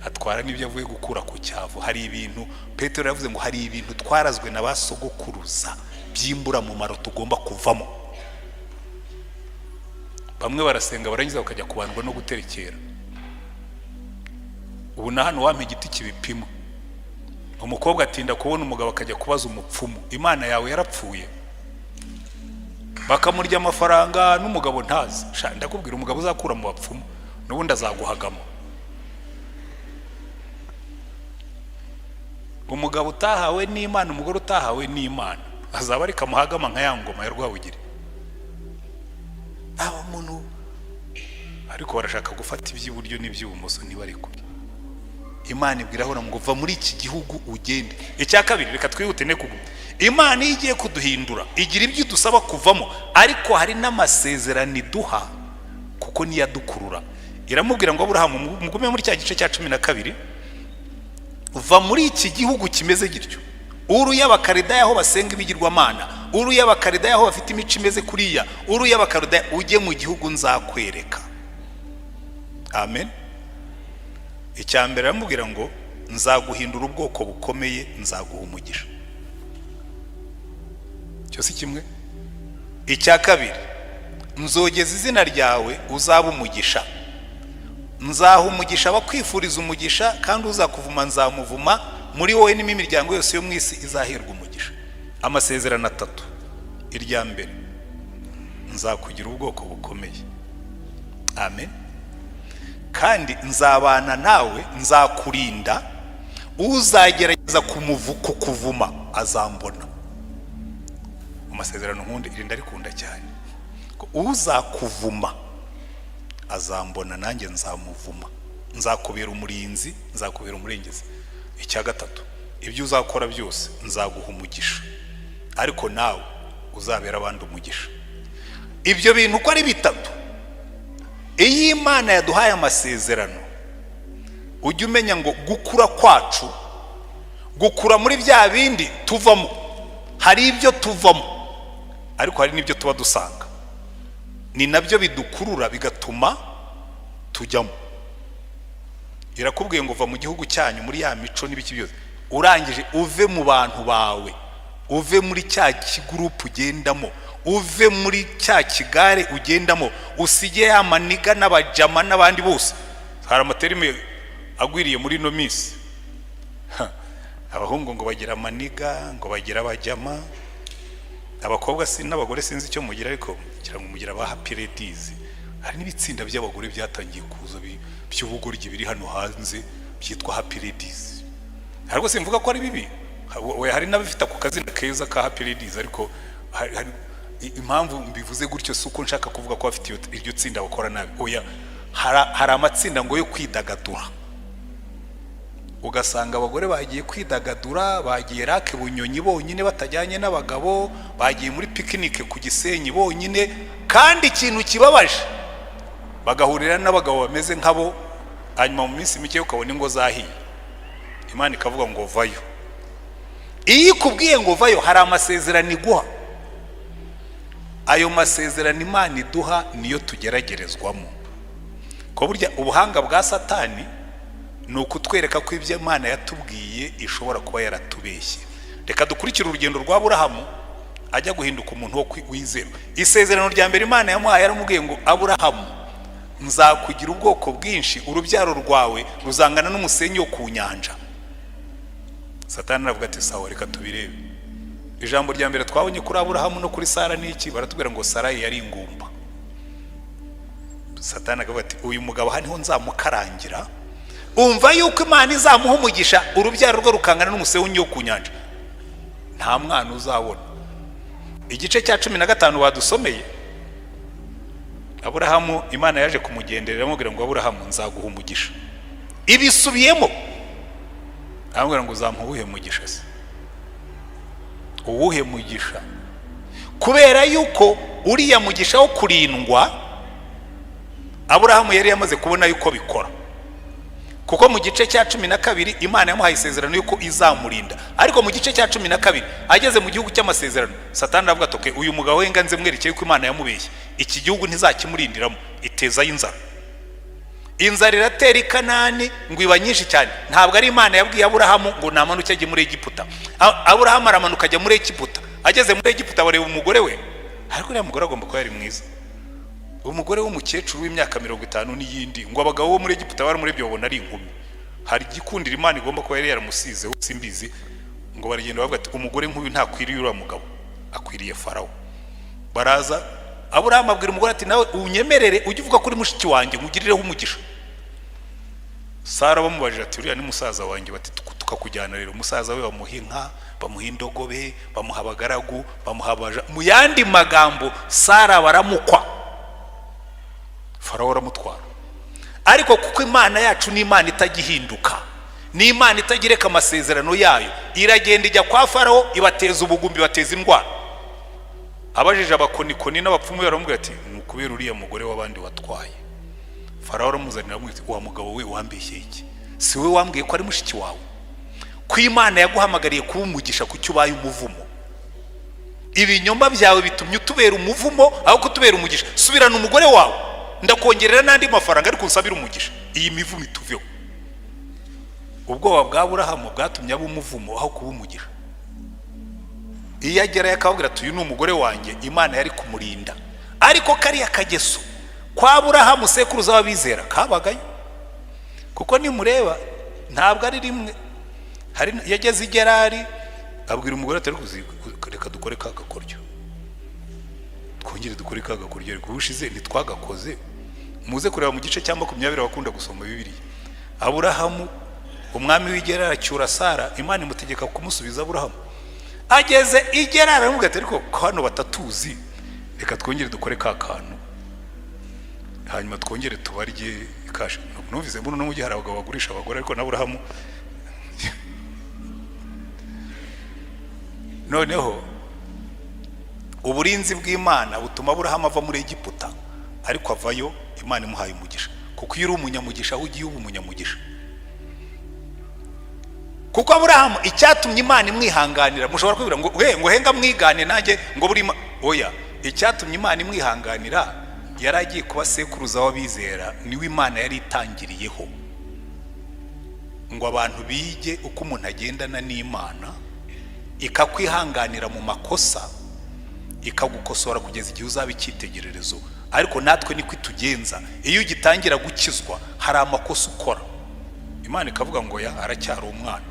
atwara n'ibyo avuye gukura ku cyavu? Hari ibintu Petero yavuze ngo hari ibintu twarazwe na ba sogokuruza by'imburamumaro tugomba kuvamo. Bamwe barasenga, barangiza bakajya kubandwa no guterekera. Ubu na hano wampa igiti kibipima. Umukobwa atinda kubona umugabo, akajya kubaza umupfumu. Imana yawe yarapfuye? Bakamurya amafaranga n'umugabo ntazi. Sha, ndakubwira, umugabo uzakura mu bapfumu n'ubundi azaguhagamo. Umugabo utahawe n'Imana, umugore utahawe n'Imana, azaba ari kamuhagama nka ya ngoma ya Rwabugiri. Aba muntu ariko barashaka gufata iby'iburyo n'iby'ibumoso, ntibarekure. Imana ibwira Aburahamu ngo: "Va muri iki gihugu ugende." Icya kabiri, reka twihute ne kuguma. Imana iyo igiye kuduhindura igira ibyo idusaba kuvamo, ariko hari n'amasezerano iduha, kuko niyo adukurura. Iramubwira ngo: "Aburahamu, mugume muri cya gice cya 12, va muri iki gihugu kimeze gityo, Uru y'Abakaridaya, aho basenga ibigirwamana, Uru y'Abakaridaya, aho bafite imico imeze kuriya, Uru y'Abakaridaya, ujye mu gihugu nzakwereka." Amen. Icya mbere aramubwira ngo: "Nzaguhindura ubwoko bukomeye, nzaguha umugisha." Icyo si kimwe. Icya kabiri: "Nzogeza izina ryawe, uzaba umugisha. Nzaha umugisha abakwifuriza umugisha, kandi uzakuvuma nzamuvuma. Muri wowe n'imo imiryango yose yo mu isi izaherwa umugisha." Amasezerano atatu. Irya mbere: "Nzakugira ubwoko bukomeye." Amen. "Kandi nzabana nawe, nzakurinda. Uzagerageza kukuvuma azambona." Amasezerano nkunda, irinda rikunda cyane: "Uzakuvuma azambona, nanjye nzamuvuma. Nzakubera umurinzi, nzakubera umurengezi." Icya gatatu: "Ibyo uzakora byose nzaguha umugisha, ariko nawe uzabera abandi umugisha." Ibyo bintu uko ari bitatu, iyo Imana yaduhaye amasezerano, ujye umenya ngo gukura kwacu gukura muri bya bindi tuvamo. Hari ibyo tuvamo, ariko hari n'ibyo tuba dusanga, ni nabyo bidukurura bigatuma tujyamo. Irakubwiye ngo: "Va mu gihugu cyanyu, muri ya mico n'ibiki byose, urangije uve mu bantu bawe, uve muri cya kigurupu ugendamo, uve muri cya kigare ugendamo, usige ya ma nigga n'abajama n'abandi bose." Hari ama terme agwiriye muri ino minsi. Abahungu ngo bagira ama nigga, ngo bagira abajama. Abakobwa si n'abagore, sinzi icyo mugira, ariko ngira ngo mugira ba happy ladies. Hari n'ibitsinda by'abagore byatangiye kuza by'ubugoryi biri hano hanze byitwa happy ladies. Ariko simvuga ko ari bibi. We hari n'abafite ako kazina keza ka happy ladies, ariko hari impamvu mbivuze gutyo. Si uko nshaka kuvuga ko bafite iryo tsinda bakora nabi, oya. Hari amatsinda ngo yo kwidagadura, ugasanga abagore bagiye kwidagadura, bagiye Lake Bunyonyi bonyine batajyanye n'abagabo, bagiye muri pikinike ku Gisenyi bonyine. Kandi ikintu kibabaje, bagahurira n'abagabo bameze nkabo. Hanyuma mu minsi mike ukabona ingo zahiye. Imana ikavuga ngo: "Vayo." Iyo ikubwiye ngo: "Vayo," hari amasezerano iguha. Ayo masezerano Imana iduha niyo tugeragerezwamo, ko burya ubuhanga bwa Satani ni ukutwereka ko ibyo Imana yatubwiye ishobora kuba yaratubeshye. Reka dukurikire urugendo rwa Aburahamu ajya guhinduka umuntu wo wizerwa. Isezerano rya mbere Imana yamuhaye, yaramubwiye ngo: "Aburahamu, nzakugira ubwoko bwinshi, urubyaro rwawe ruzangana n'umusenyi wo ku nyanja." Satani aravuga ati: "Sawa, reka tubirebe." Ijambo rya mbere twabonye kuri Aburahamu no kuri Sara ni iki? Baratubwira ngo Sarayi yari ingumba. Satani akavuga ati: "Uyu mugabo aha niho nzamukarangira. Umva yuko Imana izamuha umugisha, urubyaro rwe rukangana n'umusenyi wo ku nyanja, nta mwana uzabona." Igice cya 15 badusomeye, Aburahamu Imana yaje kumugenderera, amubwira ngo: "Aburahamu, nzaguha umugisha." Ibisubiyemo, aramubwira ngo: "Uzampa uwuhe mugisha se? Uwuhe mugisha?" Kubera yuko uriya mugisha wo kurindwa, Aburahamu yari yamaze kubona yuko bikora, kuko mu gice cya 12 Imana yamuhaye isezerano yuko izamurinda. Ariko mu gice cya 12, ageze mu gihugu cy'amasezerano, Satani aravuga ati: "Okay, uyu mugabo we nganze mwerekeye ko Imana yamubeshye. Iki gihugu ntizakimurindiramo." Itezayo inzara. Inzara iratera i Kanani ngo iba nyinshi cyane. Ntabwo ari Imana yabwiye Aburahamu ngo namanuke ajye muri Egiputa. Aburahamu aramanuka ajya muri Egiputa. Ageze muri Egiputa bareba umugore we. Ariko uriya mugore agomba kuba yari mwiza, umugore w'umukecuru w'imyaka 50 n'iyindi. Ngo abagabo bo muri Egiputa baramurebye babona ari inkumi. Hari igikundiro Imana igomba kuba yari yaramusizeho, simbizi. Ngo baragenda bavuga ati: "Umugore nk'uyu ntakwiriye uriya mugabo, akwiriye Farawo." Baraza, Aburahamu abwira umugore ati: "Nawe unyemerere ujye uvuga kuri mushiki wanjye, nkugirireho umugisha." Sara bamubajije ati: "Uriya ni musaza wanjye." Bati: "Tukakujyana rero." Musaza we bamuha inka, bamuha indogobe, bamuha abagaragu, bamuha abaja. Mu yandi magambo, Sara baramukwa, Farawo aramutwara. Ariko kuko Imana yacu ni Imana itagihinduka, ni Imana itagireka amasezerano yayo, iragenda ijya kwa Farawo, ibateza ubugumbi, ibateza indwara. Abajije abakonikoni n'abapfumu, baramubwira ati: "Ni ukubera uriya mugore w'abandi watwaye." Farawo aramuzanira amwita, wa mugabo we wambeshye iki? Si we wambwiye ko ari mushiki wawe? Ko Imana yaguhamagariye kuba umugisha, kuki ubaye umuvumo? Ibinyoma byawe bitumye utubera umuvumo aho kutubera umugisha. Subirana umugore wawe, ndakongerera n'andi mafaranga, ariko unsabire umugisha, iyi mivumo ituveho. Ubwoba bwa Aburahamu bwatumye aba umuvumo aho kuba umugisha. Iyo agerayo akababwira ati uyu ni umugore wanjye, Imana yari kumurinda. Ariko kariya kageso kwa Aburahamu sekuruza w'abizera kabagayo, kuko nimureba ntabwo ari rimwe. Hari yageze i Gerari, abwira umugore ati ariko reka dukore ka gakoryo, twongere dukore ka gakoryo, ariko ubushize ntitwagakoze. Muze kureba mu gice cya 20, abakunda gusoma Bibiliya. Aburahamu, umwami w'i Gerari acyura Sara, Imana imutegeka kumusubiza Aburahamu. Ageze i Gerari aramubwira ati ariko ko hano batatuzi, reka twongere dukore ka kantu, hanyuma twongere tubarye cash. Numvise mbona no mu gihe hari abagabo bagurisha abagore, ariko na Aburahamu noneho uburinzi bw'Imana butuma Aburahamu ava muri Egiputa, ariko avayo Imana imuhaye umugisha. Kuko iyo uri umunyamugisha, aho ugiye uba umunyamugisha. Kuko Aburahamu icyatumye Imana imwihanganira, mushobora kwibwira ngo we ngo henga mwigane nanjye ngo buri oya, icyatumye Imana imwihanganira, yari agiye kuba sekuruza w'abizera, niwe Imana yari itangiriyeho ngo abantu bige uko umuntu agendana n'Imana, ikakwihanganira mu makosa, ikagukosora kugeza igihe uzaba icyitegererezo. Ariko natwe niko itugenza. Iyo ugitangira gukizwa hari amakosa ukora, Imana ikavuga ngo ya aracyari umwana.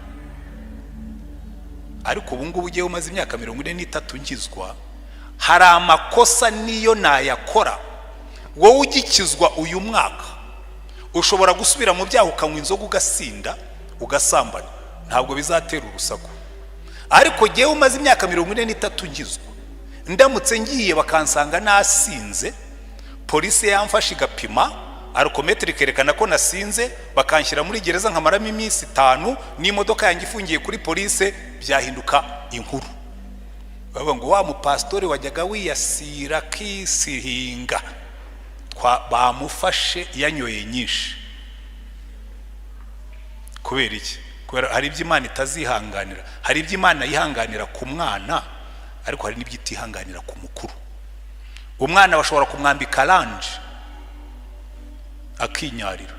Ariko ubu ngubu ugiye umaze imyaka 43 nkizwa, hari amakosa niyo nayakora. Wowe ugikizwa uyu mwaka ushobora gusubira mu byaha, ukanywa inzoga, ugasinda, ugasambana, ntabwo bizatera urusaku. Ariko jyewe umaze imyaka 43 nkizwa, ndamutse ngiye bakansanga nasinze, polisi yamfashe igapima alcomètre ikerekana ko nasinze, bakanshyira muri gereza nkamaramo iminsi 5, n'imodoka yanjye ifungiye kuri polisi, byahinduka inkuru. Bavuga ngo wa mupasitori wajyaga wiyasira akisihinga, bamufashe yanyoye nyinshi. Kubera iki? Kubera hari ibyo Imana itazihanganira. Hari ibyo Imana yihanganira ku mwana, ariko hari n'ibyo itihanganira ku mukuru. Umwana bashobora kumwambika lange akinyarira,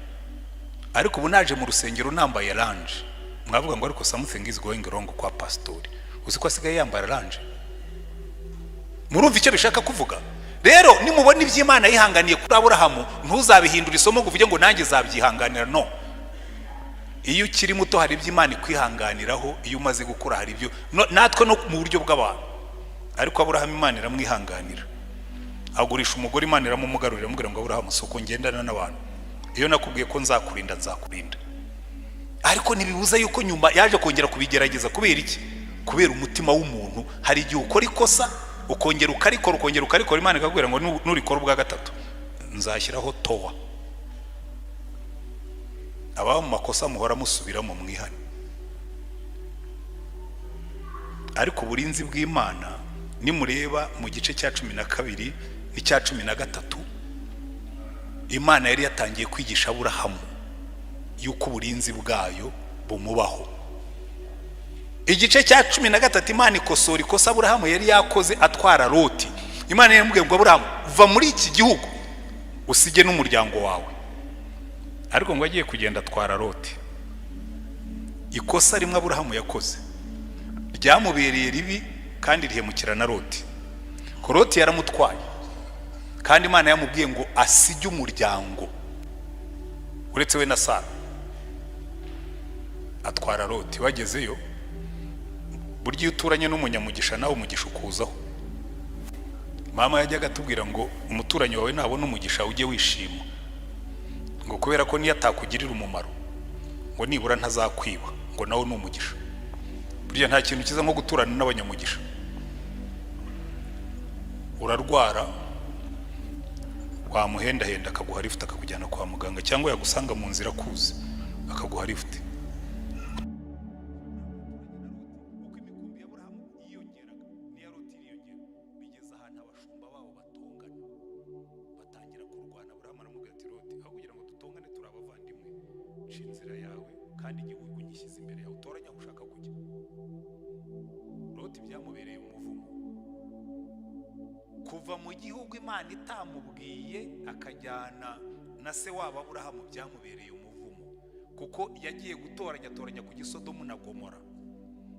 ariko ubu naje mu rusengero nambaye lange, mwavuga ngo ariko something is going wrong kwa pasitori, uzi ko asigaye yambara lange? Murumva icyo bishaka kuvuga? Rero nimubona iby'Imana yihanganiye kuri Aburahamu, ntuzabihindure isomo ngo uvuge ngo nanjye zabyihanganira. No iyo ukiri muto hari ibyo Imana ikwihanganiraho, iyo umaze gukura hari ibyo natwe no mu buryo bw'abantu. Ariko Aburahamu Imana iramwihanganira, agurisha umugore, Imana iramumugarurira, iramubwira ngo Aburahamu, si uko ngendana n'abantu, iyo nakubwiye ko nzakurinda nzakurinda. Ariko ntibibuza yuko nyuma yaje kongera kubigerageza. Kubera iki? Kubera umutima w'umuntu. Hari igihe ukora ikosa, ukongera ukarikora, ukongera ukarikora, Imana ikakubwira ngo nurikora ubwa gatatu nzashyiraho towa. Ababa mu makosa muhora musubiramo, mwihane. Ariko uburinzi bw'Imana, nimureba mu gice cya 12 n'icya 13, Imana yari yatangiye kwigisha Aburahamu yuko uburinzi bwayo bumubaho. Igice cya 13, Imana ikosora ikosa Aburahamu yari yakoze atwara Loti. Imana yaramubwiye ngo Aburahamu, va muri iki gihugu usige n'umuryango wawe. Ariko ngo agiye kugenda atwara Loti. Ikosa rimwe Aburahamu yakoze ryamubereye ribi kandi rihemukira na Loti. Ko Loti yaramutwaye, kandi Imana yamubwiye ngo asige umuryango uretse we na Sara, atwara Loti. Bagezeyo, burya iyo uturanye n'umunyamugisha nawe umugisha ukuzaho. Mama yajyaga atubwira ngo umuturanyi wawe nabona umugisha ujye wishima, ngo kubera ko niyo atakugirira umumaro, ngo nibura ntazakwiba, ngo nawe ni umugisha. Burya nta kintu cyiza nko guturana n'abanyamugisha. Urarwara, wamuhendahenda akaguha lifuti akakujyana kwa muganga, cyangwa yagusanga mu nzira akuzi akaguha lifuti. Uko imikumbi ya Aburahamu yiyongeraga n'iya Loti iriyongera, bigeze ahantu abashumba babo batongana, batangira kurwana. Aburahamu aramubwira ati Loti, aho kugira ngo Nca inzira yawe, kandi igihugu nyishyize imbere yawe, utoranya aho ushaka kujya. Loti byamubereye umuvumo kuva mu gihugu Imana itamubwiye, akajyana na se wabo Aburahamu. Byamubereye umuvumo kuko yagiye gutoranya, atoranya ku Gisodomu na Gomora,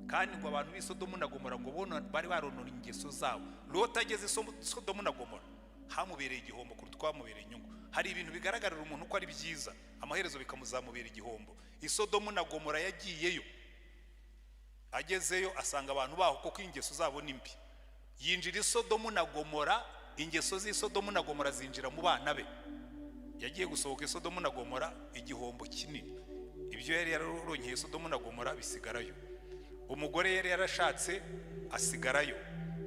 kandi ngo abantu b'i Sodomu na Gomora ngo bono bari baronona ingeso zabo. Loti ageze i Sodomu na Gomora, hamubereye igihombo kuruta uko hamubereye inyungu. Hari ibintu bigaragarira umuntu ko ari byiza, amaherezo bikamuzamubera igihombo. I Sodomu na Gomora yagiyeyo, agezeyo asanga abantu baho kuko ingeso zabo ni mbi. Yinjira i Sodomu na Gomora, ingeso z'i Sodomu na Gomora zinjira mu bana be. Yagiye gusohoka i Sodomu na Gomora, igihombo kinini. Ibyo yari yararongeye i Sodomu na Gomora bisigarayo, umugore yari yarashatse asigarayo,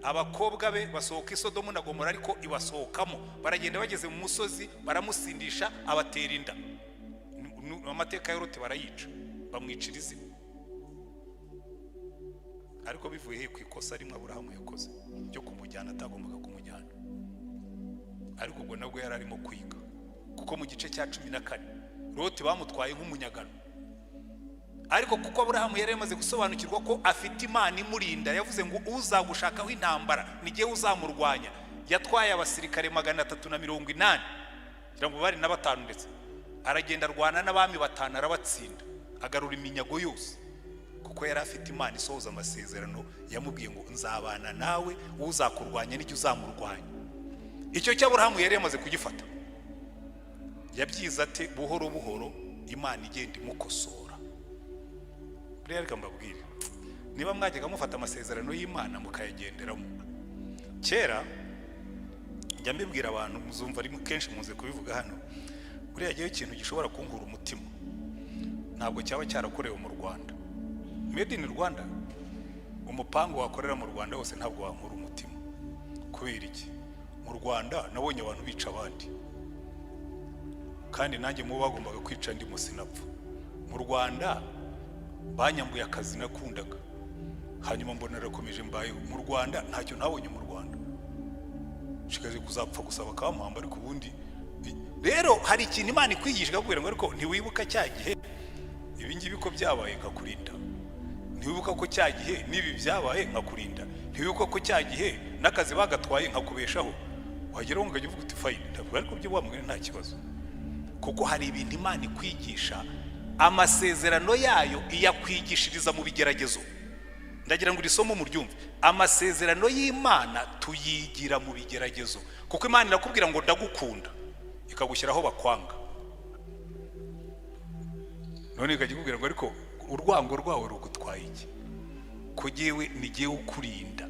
abakobwa be basohoka i Sodomu na Gomora, ariko ibasohokamo baragenda, bageze mu musozi baramusindisha, abatera inda. Amateka ya Loti barayica, bamwicira izina. Ariko bivuye he? Ku ikosa rimwe Aburahamu yakoze ryo kumujyana atagombaga kumujyana. Ariko ubwo nabwo yari arimo kwiga, kuko mu gice cya 14 Loti bamutwaye nk'umunyagano. Ariko kuko Aburahamu yari yamaze gusobanukirwa ko afite Imana imurinda, yavuze ngo: "Uzagushakaho intambara ni uzamurwanya." Yatwaye abasirikare 380, kugira ngo bari na batanu ndetse, aragenda arwana n'abami batanu, arabatsinda, agarura iminyago yose, kuko yari afite Imana isohoza amasezerano. Yamubwiye ngo: "Nzabana nawe, uzakurwanya n'icyo uzamurwanya." Icyo cy'Aburahamu yari yamaze kugifata. Yabyize ate? Buhoro buhoro, Imana igenda imukosora. Buriya reka mbabwire, niba mwajyaga mufata amasezerano y'Imana mukayagenderamo kera, njya mbibwira abantu, muzumva ari kenshi muze kubivuga hano, buriya jyewe ikintu gishobora kunkura umutima ntabwo cyaba cyarakorewe mu Rwanda, made in Rwanda. Umupangu wakorera mu Rwanda wose ntabwo wankura umutima. Kubera iki? Mu Rwanda nabonye abantu bica abandi, kandi nanjye mu bo bagombaga kwica ndimo, sinapfa. Mu Rwanda banyambuye akazi nakundaga, hanyuma mbona narakomeje, mbayeho. Mu Rwanda ntacyo ntabonye. Mu Rwanda nshigaje kuzapfa gusa bakampamba. Ariko ubundi rero hari ikintu Imana ikwigisha, ikakubwira ngo: "Ariko ntiwibuka cya gihe ibi ngibi ko byabaye nkakurinda? Ntiwibuka ko cya gihe n'ibi byabaye nkakurinda? Ntiwibuka ko cya gihe n'akazi bagatwaye nkakubeshaho?" Wageraho ukajya uvuga uti: "Fine, ntabwo ariko byo wa mugani nta kibazo." Kuko hari ibintu Imana ikwigisha, amasezerano yayo iyakwigishiriza mu bigeragezo. Ndagira ngo iri somo muryumve. Amasezerano y'Imana tuyigira mu bigeragezo, kuko Imana irakubwira ngo: "Ndagukunda," ikagushyiraho bakwanga. None ikajya ikubwira ngo: "Ariko urwango rwawe rugutwaye iki, ko jyewe ni jyewe ukurinda,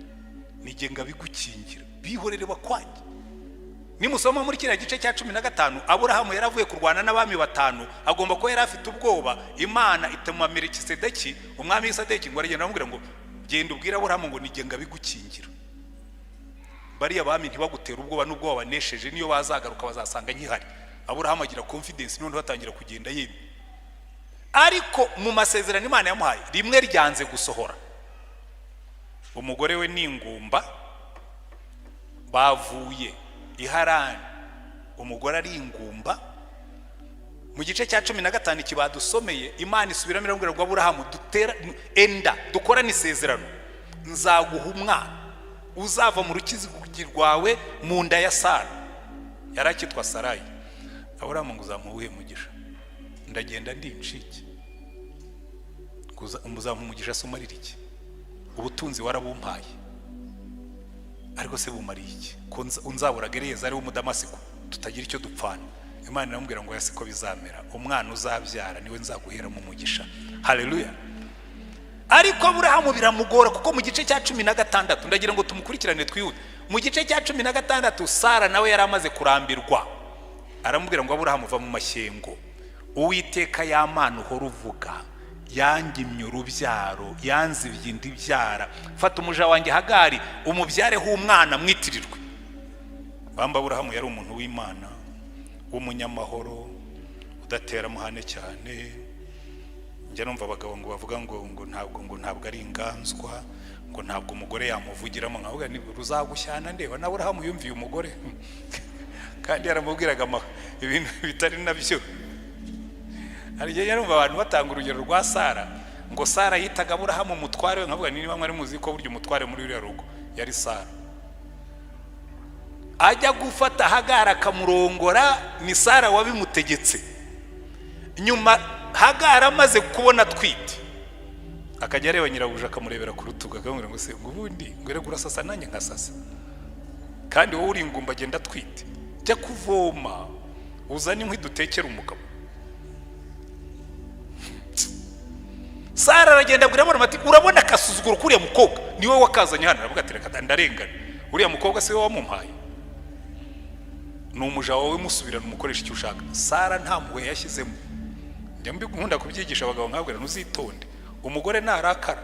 ni jye ngabigukingira? Bihorere bakwange." Nimusoma muri kiriya gice cya 15, Aburahamu yari avuye kurwana n'abami batanu, agomba kuba yari afite ubwoba. Imana ituma Melikisedeki, umwami w'isadeki, ngo aragenda aramubwira ngo: "Genda ubwire Aburahamu ngo nijye ngabigukingira, bariya bami ntibagutera ubwoba, n'ubwo wabanesheje, niyo bazagaruka bazasanga nkihari." Aburahamu agira confidence, noneho atangira kugenda yemye. Ariko mu masezerano Imana yamuhaye, rimwe ryanze gusohora. Umugore we ni ingumba, bavuye i Harani, umugore ari ingumba. Mu gice cya 15 kibadusomeye, Imana isubiramo iramubwira ngo: "Aburahamu, dutera enda, dukorane isezerano, nzaguha umwana uzava mu rukizi rwawe, mu nda ya Sara." Yari akitwa Sarayi. Aburahamu ngo: "Uzamuha uwuhe mugisha? Ndagenda ndi incike. Uzampa umugisha se umarira iki? Ubutunzi warabumpaye, ariko se bumariye iki, ko unzabura Eliyezari w'Umudamasiko tutagira icyo dupfana?" Imana iramubwira ngo: "Siko bizamera, umwana uzabyara niwe nzaguheramo umugisha." Haleluya! Ariko Aburahamu biramugora, kuko mu gice cya 16, ndagira ngo tumukurikirane twihute, mu gice cya 16 Sara nawe yari amaze kurambirwa. Aramubwira ngo: "Aburahamu, va mu mashyengo. Uwiteka, ya Mana uhora uvuga, yangimye urubyaro, yanzibye indi byara. Fata umuja wanjye Hagari, umubyareho umwana mwitirirwe." Bamba, Aburahamu yari umuntu w'Imana, w'umunyamahoro, udatera amahane cyane. Njya numva abagabo ngo bavuga ngo ntabwo ari inganzwa, ngo ntabwo umugore yamuvugiramo. Nkavuga ni ruzagushyana ndeba. Na Aburahamu yumviye umugore, kandi yaramubwiraga ibintu bitari nabyo. Hari igihe numva abantu batanga urugero rwa Sara, ngo Sara yitaga Aburahamu umutware we, nkavuga niba mwari muzi ko burya umutware muri uriya rugo yari Sara. Ajya gufata Hagari akamurongora, ni Sara wabimutegetse. Nyuma Hagari amaze kubona atwite, akajya areba nyirabuja, akamurebera ku rutugu, akamubwira ngo: "Se ngo ubundi ngo erega urasasa nanjye nkasasa, kandi wowe uri ingumba, agenda atwite, jya kuvoma uzane inkwi dutekere umugabo." Sara aragenda abwira Aburahamu ati: "Urabona akasuzuguro k'uriya mukobwa, niwe wakazanye hano." Aravuga ati: "Reka, ndarengana, uriya mukobwa si we wamumpaye, ni umuja wawe, musubirana umukoresha icyo ushaka." Sara nta mpuhwe yashyizemo. Njya nkunda kubyigisha abagabo, nkabwira: "Ntuzitonde, umugore narakara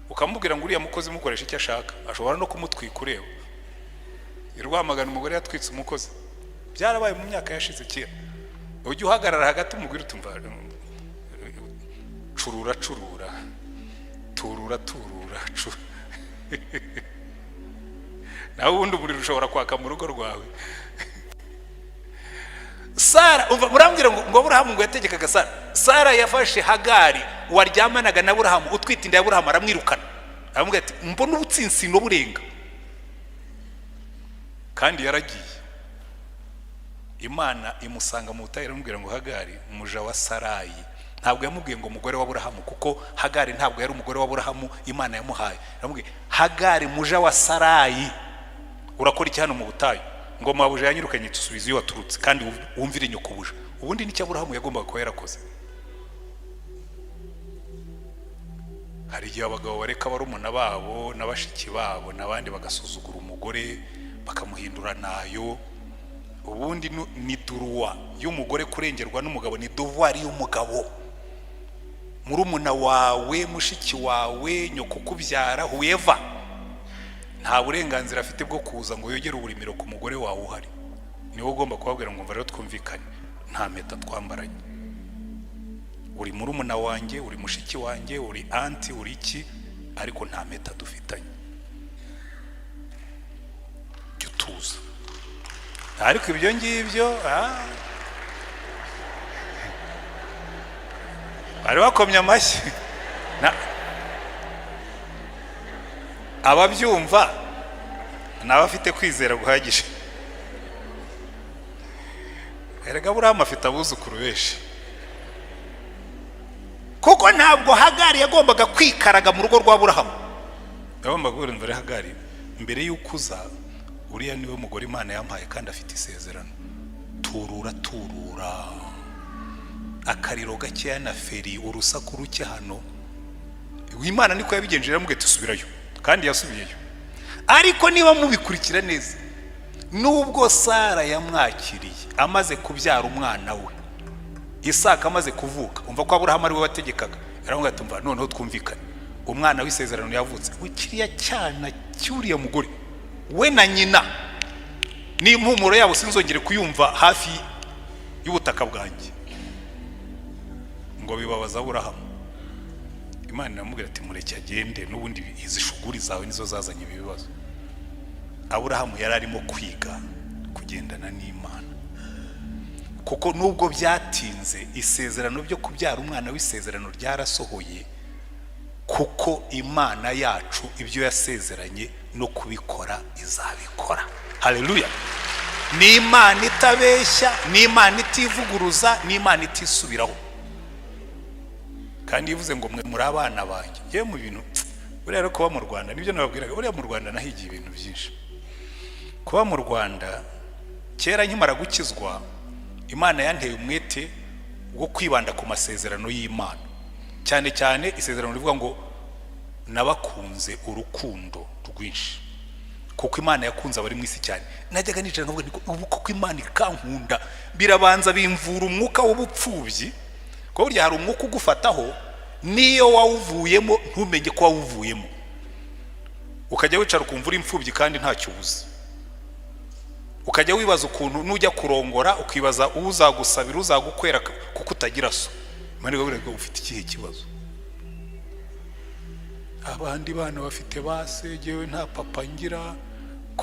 ukamubwira ngo uriya mukozi mukoresha icyo ashaka, ashobora no kumutwika ureba." I Rwamagana umugore yatwitse umukozi, byarabaye mu myaka yashize kera. Ujye uhagarara hagati, umubwire utumva: "Curura, curura, turura, turura." Nawe ubundi umuriro ushobora kwaka mu rugo rwawe. Sara, umva, murambwira ngo Aburahamu ngo yategekaga Sara. Sara yafashe Hagari waryamanaga na Aburahamu, utwite inda ya Aburahamu, aramwirukana, aramubwira ati: "Mbona ubutsinsino burenga." Kandi yaragiye, Imana imusanga mu butayu, iramubwira ngo: "Hagari umuja wa Sarayi." Ntabwo yamubwiye ngo umugore wa Aburahamu, kuko Hagari ntabwo yari umugore wa Aburahamu Imana yamuhaye. Yaramubwiye: "Hagari muja wa Sarayi, urakora iki hano mu butayu?" Ngo: "Mabuja yanyirukanye." "Tusubize iyo waturutse kandi wumvire nyokobuja." Ubundi nicyo Aburahamu yagombaga kuba yarakoze. Hari igihe abagabo bareka barumuna babo na bashiki babo n'abandi bagasuzugura umugore, bakamuhindura nayo. Ubundi ni droit y'umugore kurengerwa n'umugabo, ni devoir y'umugabo. Murumuna wawe, mushiki wawe, nyoko ukubyara, whoever, nta burenganzira afite bwo kuza ngo yogere uburimiro ku mugore wawe uhari. Niwe ugomba kubabwira ngo: "Mva rero twumvikane, nta mpeta twambaranye, uri murumuna wanjye, uri mushiki wanjye, uri aunty, uri iki, ariko nta mpeta dufitanye, jya utuza." Ariko ibyo ngibyo, bari bakomye amashyi. Ababyumva ni abafite kwizera guhagije. Erega Aburahamu afite abuzukuru benshi, kuko ntabwo Hagari yagombaga kwikaraga mu rugo rwa Aburahamu. Yagombaga guhura mbere: "Hagari, mbere y'uko uza, uriya niwe mugore Imana yampaye kandi afite isezerano. Turura, turura, akariro gakeya na feri, urusaku ruke hano." Imana niko yabigenje, iramubwira iti: "Subirayo." Kandi yasubiyeyo. Ariko niba mubikurikira neza, nubwo Sara yamwakiriye amaze kubyara umwana we Isaka, amaze kuvuka, umva ko Aburahamu ari we wategekaga. Yaravuga ati: "Umva, noneho twumvikane, umwana w'isezerano yavutse, we kiriya cyana cy'uriya mugore we na nyina n'impumuro yabo sinzongere kuyumva hafi y'ubutaka bwanjye." Ngo bibabaza Aburahamu. Imana iramubwira ati: "Mureke agende, n'ubundi izi shuguri zawe nizo zazanye ibi bibazo." Aburahamu yari arimo kwiga kugendana n'Imana, kuko nubwo byatinze, isezerano ryo kubyara umwana w'isezerano ryarasohoye, kuko Imana yacu ibyo yasezeranye no kubikora izabikora. Haleluya! Ni Imana itabeshya, ni Imana itivuguruza, ni Imana itisubiraho. Kandi ivuze ngo: "Mwe muri abana banjye." Yewe, mu bintu buriya rero kuba mu Rwanda, nibyo nababwiraga, buriya mu Rwanda nahigiye ibintu byinshi. Kuba mu Rwanda, kera nkimara gukizwa, Imana yanteye umwete wo kwibanda ku masezerano y'Imana, cyane cyane isezerano rivuga ngo: "Nabakunze urukundo rwinshi," kuko Imana yakunze abari mu isi cyane. Najyaga nicara nkavuga nti: "Ubu koko Imana ikankunda?" Birabanza bimvura umwuka w'ubupfubyi, kuko burya hari umwuka ugufataho n'iyo wawuvuyemo ntumenye ko wawuvuyemo, ukajya wicara ukumva uri imfubyi kandi ntacyo ubuze, ukajya wibaza ukuntu nujya kurongora, ukibaza uzagusabira, uzagukwera, kuko utagira so. Imana ikakubwira ngo: "Ufite ikihe kibazo? Abandi bana bafite ba se, jyewe nta papa ngira."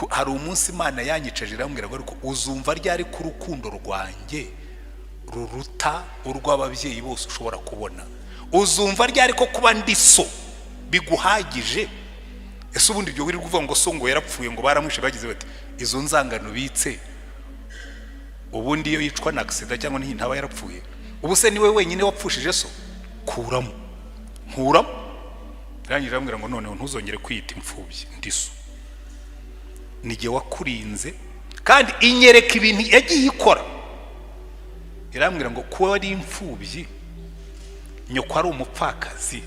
Hari umunsi Imana yanyicaje irambwira ngo: "Ariko uzumva ryari ku rukundo rwanjye Ruruta urw'ababyeyi bose ushobora kubona. Uzumva ryari ko kuba ndi so biguhagije? Ese ubundi ibyo wirirwa uvuga ngo so ngo yarapfuye, ngo baramwishe, bagize bati izo nzangano bitse, ubundi iyo yicwa na accident cyangwa ntaba yarapfuye? Ubu se niwe wenyine wapfushije so? Kuramo, nkuramo. Arangije arambwira ngo: "Noneho ntuzongere kwiyita imfubyi, ndi so, nijye wakurinze." Kandi inyereka ibintu yagiye ikora. Irambwira ngo: "Kuba ari imfubyi, nyoko ari umupfakazi,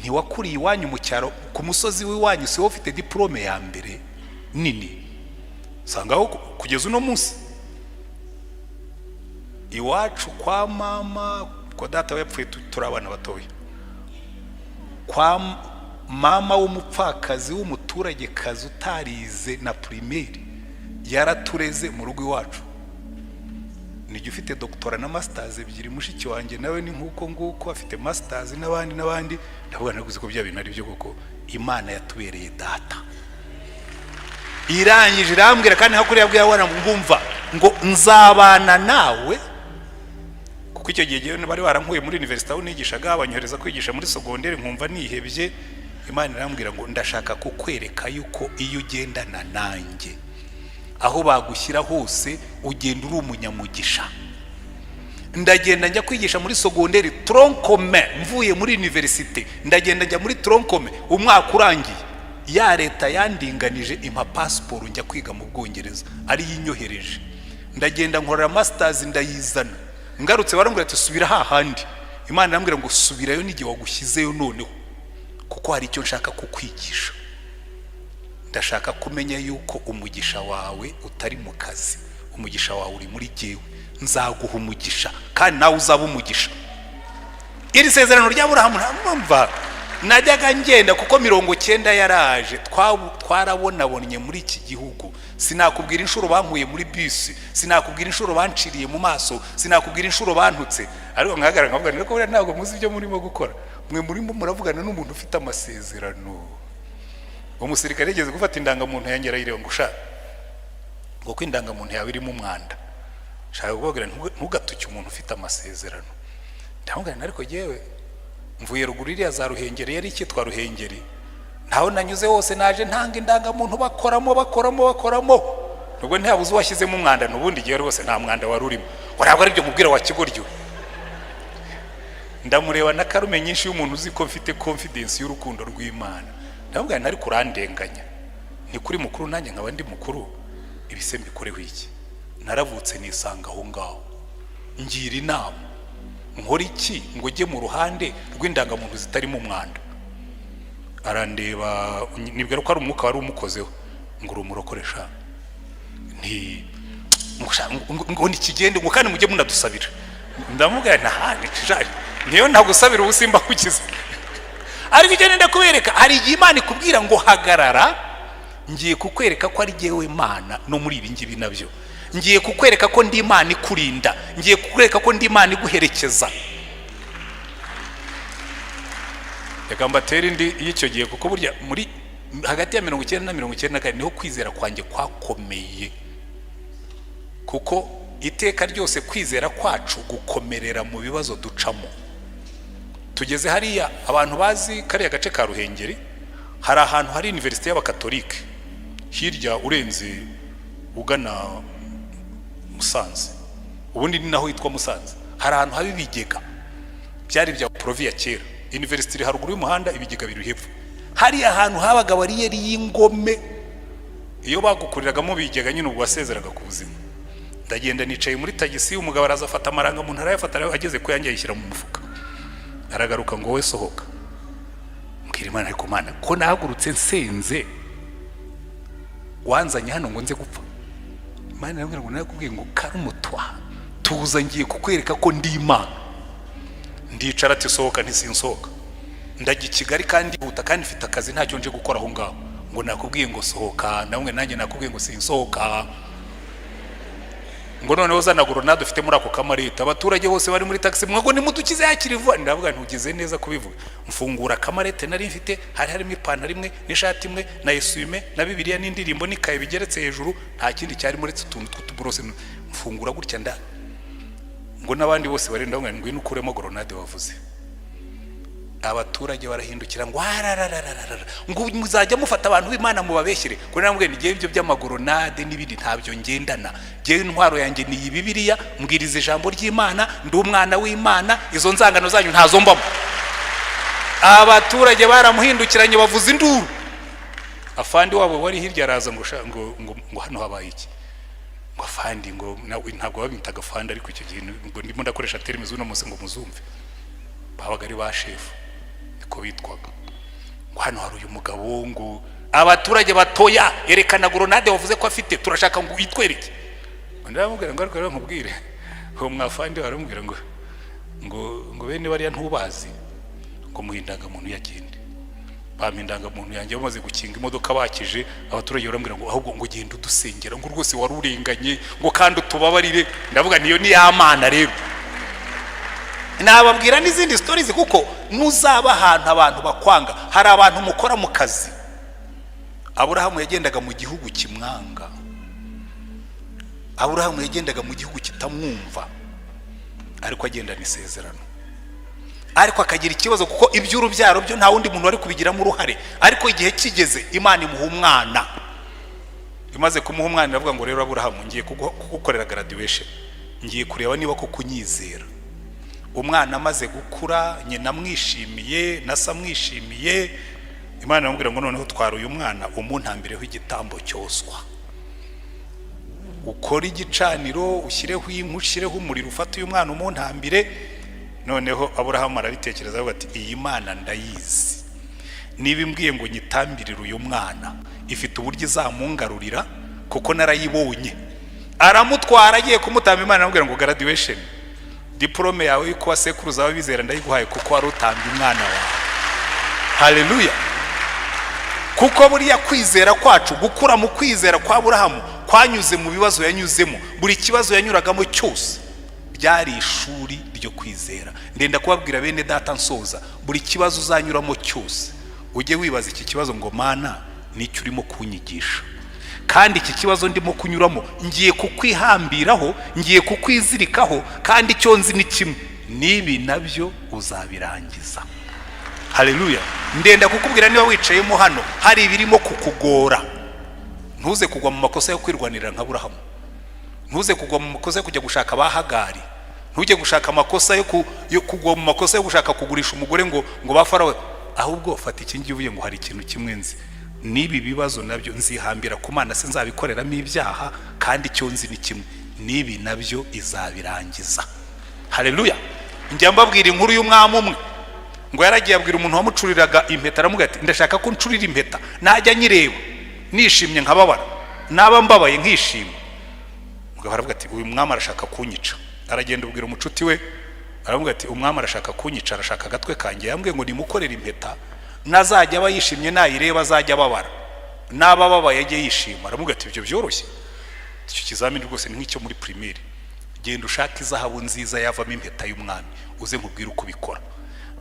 ntiwakuriye iwanyu mu cyaro ku musozi w'iwanyu, si wowe ufite diporome ya mbere nini usanga aho kugeza uno munsi iwacu kwa mama, kwa data we yapfuye turi abana batoya, kwa mama w'umupfakazi w'umuturagekazi utarize na primaire, yaratureze mu rugo iwacu. Nijya ufite doctorat na masters ebyiri, mushiki wanjye nawe ni nk'uko nguko, afite masters, n'abandi n'abandi." Ndavuga naguze ko bya bintu ari byo koko, Imana yatubereye data. Irangije irambwira, kandi nka kuriya yabwiye abana, ngumva ngo: "Nzabana nawe." Kuko icyo gihe bari barankuye muri université aho nigishaga, banyohereza kwigisha muri secondaire, nkumva nihebye. Imana irambwira ngo: "Ndashaka kukwereka yuko iyo ugendana nanjye, aho bagushyira hose ugenda uri umunyamugisha." Ndagenda njya kwigisha muri secondaire tronc commun, mvuye muri université ndagenda njya muri tronc commun. Umwaka urangiye, ya leta yandinganije impa pasiporo, njya kwiga mu Bwongereza, ariyo inyohereje. Ndagenda nkorera masters, ndayizana. Ngarutse barambwira ati: "Subira hahandi." Imana irambwira ngo: "Subirayo n'igihe wagushyizeyo noneho, kuko hari icyo nshaka kukwigisha. Ndashaka kumenya yuko umugisha wawe utari mu kazi, umugisha wawe uri muri jyewe. Nzaguha umugisha kandi nawe uzaba umugisha." Iri sezerano rya Burahamu, ntabwo najyaga ngenda, kuko 90 yaraje, twarabonabonye muri iki gihugu. Sinakubwira inshuro bankuye muri bisi, sinakubwira inshuro banciriye mu maso, sinakubwira inshuro bantutse, ariko nkahagarara nkavuga: "Ariko buriya ntabwo muzi ibyo murimo gukora. Mwe murimo muravugana n'umuntu ufite amasezerano." Umusirikare yigeze gufata indangamuntu yanjye, arayireba ngo: "Sha," ngo, "ko indangamuntu yawe irimo umwanda?" Nshaka kubabwira, ntugatuke umuntu ufite amasezerano. Ndamubwira, ariko yewe mvuye ruguru iriya za Ruhengeri, yari icyitwa Ruhengeri, ntaho nanyuze hose naje ntanga indangamuntu, bakoramo, bakoramo, bakoramo, nubwo ntihabuze uwashyizemo umwanda. N'ubundi igihe rwose nta mwanda wari urimo. Ngo: "Ntabwo aribyo nkubwira, wa kigoryi we." Ndamureba na calme nyinshi y'umuntu uzi ko mfite confidence y'urukundo rw'Imana. Ndamubwira nti: "Ariko urandenganya, ni kuri mukuru, nanjye nkaba ndi mukuru. Ibise mbikoreho iki? Naravutse nisanga aho ngaho. Ngira inama, nkora iki ngo ujye mu ruhande rw'indangamuntu zitarimo umwanda?" Arandeba, nibwira ko ari umwuka wari umukozeho, ngo: "Uri umurokoresha." Nti ngo nikigende, ngo kandi mujye munadusabira. Ndamubwira nta niyo ntagusabira ubu simba kukiza. Ariko icyo nenda kubereka, hari igihe Imana ikubwira ngo: "Hagarara, ngiye kukwereka ko ari jyewe Mana no muri ibi ngibi nabyo. Ngiye kukwereka ko ndi Imana ikurinda, ngiye kukwereka ko ndi Imana iguherekeza." Reka mbatere indi y'icyo gihe, kuko burya muri hagati ya 90 na 94 niho kwizera kwanjye kwakomeye, kuko iteka ryose kwizera kwacu gukomerera mu bibazo ducamo. Tugeze hariya, abantu bazi kariya gace ka Ruhengeri, hari ahantu hari université y'Abakatolike hirya urenze ugana Musanze, ubundi ni naho hitwa Musanze. Hari ahantu haba ibigega byari ibya porovi ya kera. Université iri haruguru y'umuhanda, ibigega biri hepfo. Hari ahantu habaga bariyeri y'ingome, iyo bagukuriragamo bigega nyine ubwo wasezeraga ku buzima. Ndagenda, nicaye muri tagisi, umugabo araza afata amarangamuntu, arayafata, ageze ku yanjye ayishyira mu mufuka, aragaruka ngo: "Wowe sohoka." Mbwira Imana: "Ariko Mana, ko nahagurutse nsenze, wanzanye hano ngo nze gupfa?" Imana irambwira ngo: "Narakubwiye ngo karumutwa, tuza, ngiye kukwereka ko ndi Imana." Ndicara. Ati: "Sohoka." Ntisinsohoka, ndajya i Kigali kandi huta, kandi mfite akazi, ntacyo nje gukora aho ngaho. Ngo: "Nakubwiye ngo sohoka." Namwe nanjye nakubwiye ngo sinsohoka. Ngo: "Noneho zana grenade ufite muri ako kamarete." Abaturage bose bari muri taxi ngo: "Nimudukize hakiri vuba." Ndavuga, ntugize neza kubivuga. Mfungura akamarete nari mfite, hari harimo ipantaro imwe n'ishati imwe na essuie-main na Bibiliya n'indirimbo n'ikaye bigeretse hejuru. Nta kindi cyarimo uretse utuntu tw'utuborose. Mfungura gutya nda Ngo n'abandi bose barenda ngo ngwino ukuremo grenade wavuze. Abaturage barahindukira ngo ararararara, ngo muzajya mufata abantu b'Imana mubabeshyere. Ko namwe nigiye ibyo by'amagoronade n'ibindi ntabyo ngendana. Ngewe intwaro yanjye ni iyi Bibiliya, mbwiriza ijambo ry'Imana, ndi umwana w'Imana, izo nzangano zanyu ntazo mbamo. Abaturage baramuhindukiranye bavuza induru. Afandi wabo wari hirya araza ngo ngo ngo, ngo hano habaye iki? Ngo afandi, ngo ntabwo babitaga afandi, ariko icyo gihe ngo ndimo ndakoresha termes z'uno munsi ngo muzumve, babaga ari ba shefu, niko bitwaga. Ngo hano hari uyu mugabo, ngo abaturage batoya, erekana grenade wavuze ko afite, turashaka ngo uyitwereke. Undi aramubwira ngo ariko rero nkubwire, uwo mwafandi aramubwira ngo bene bariya ntubazi, ngo muhe indangamuntu yagende. Bampa indangamuntu yanjye, bamaze gukinga imodoka bakije, abaturage barambwira ngo ahubwo ngo genda udusengera, ngo rwose wari urenganye, ngo kandi utubabarire. Ndavuga niyo ni ya Mana. Rero nababwira n'izindi stories, kuko muzaba ahantu abantu bakwanga, hari abantu mukora mu kazi. Aburahamu yagendaga mu gihugu kimwanga, Aburahamu yagendaga mu gihugu kitamwumva, ariko agendana isezerano, ariko akagira ikibazo kuko iby'urubyaro byo nta wundi muntu wari kubigiramo uruhare. Ariko igihe kigeze Imana imuha umwana. Imaze kumuha umwana iravuga ngo rero Aburahamu, ngiye kugukorera graduation, ngiye kureba niba koko unyizera. Umwana amaze gukura, nyina amwishimiye na se amwishimiye, Imana iramubwira ngo noneho twara uyu mwana umuntambireho igitambo cyoswa, ukore igicaniro, ushyireho inkwi, ushyireho umuriro, ufate uyu mwana umuntambire. Noneho Aburahamu arabitekereza, avuga ati iyi Mana ndayizi, niba imbwiye ngo nyitambirire uyu mwana, ifite uburyo izamungarurira kuko narayibonye. Aramutwara, agiye kumutamba, Imana aramubwira ngo graduation diplôme yawe y'uko wasekuruza w'abizera ndayiguhaye, kuko wari utambye umwana wawe. Haleluya! Kuko buriya kwizera kwacu, gukura mu kwizera kwa Aburahamu kwanyuze mu bibazo yanyuzemo. Buri kibazo yanyuragamo cyose byari ishuri ryo kwizera. Ndenda kubabwira bene data nsoza, buri kibazo uzanyuramo cyose ujye wibaza iki kibazo ngo Mana, nicyo urimo kunyigisha? Kandi iki kibazo ndimo kunyuramo ngiye kukwihambiraho, ngiye kukwizirikaho, kandi icyo nzi ni kimwe, n'ibi nabyo uzabirangiza. Haleluya! Ndenda kukubwira, niba wicayemo hano hari ibirimo kukugora, ntuze kugwa mu makosa yo kwirwanirira nka Burahamu, ntuze kugwa mu makosa yo kujya gushaka abahagari, ntujye gushaka amakosa yo kugwa mu makosa yo gushaka kugurisha umugore ngo ba Farawo. Ahubwo fata iki ngiye uvuye ngo hari ikintu kimwe nzi, n'ibi bibazo nabyo nzihambira ku Mana, sinzabikoreramo ibyaha, kandi icyo nzi ni kimwe, n'ibi nabyo izabirangiza. Haleluya! Njya mbabwira inkuru y'umwami umwe, ngo yaragiye abwira umuntu wamucuriraga impeta, aramubwira ati ndashaka ko ncurira impeta najya nyireba nishimye nkababara, naba mbabaye nkishima. Mugabo aravuga ati uyu mwami arashaka kunyica. Aragenda ubwira umucuti we, aramubwira ati umwami arashaka kunyica, arashaka agatwe kanjye, yambwiye ngo nimukorere impeta nazajya aba yishimye nayireba azajya ababara, naba ababaye ajye yishima. Aramubwira ati ibyo byoroshye, icyo kizamini rwose ni nk'icyo muri primaire, genda ushake izahabu nziza yavamo impeta y'umwami uze nkubwire uko ubikora.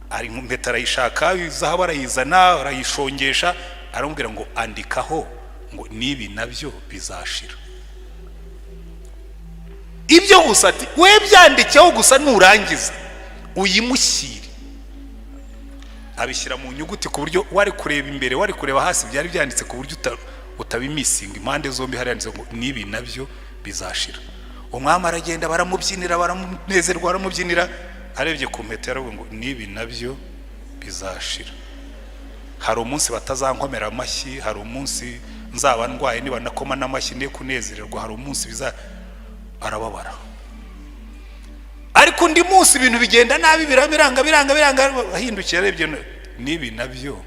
Ari impeta arayishaka, izahabu arayizana, arayishongesha, aramubwira ngo andikaho ngo n'ibi nabyo bizashira. Ibyo gusa, ati we byandikeho gusa, nurangiza uyimushyire. Abishyira mu nyuguti ku buryo wari kureba imbere, wari kureba hasi, byari byanditse ku buryo utabimisinga, impande zombi hari handitse ngo n'ibi nabyo bizashira. Umwami aragenda, baramubyinira, baramunezerwa, baramubyinira. Arebye ku mpeta yaravuga ngo n'ibi nabyo bizashira, hari umunsi batazankomera amashyi, hari umunsi nzaba ndwaye niba nakoma n'amashyi ne kunezererwa, hari umunsi biza. Arababara. Ariko undi munsi ibintu bigenda nabi, biranga biranga biranga, ahindukiye arebye, n'ibi nabyo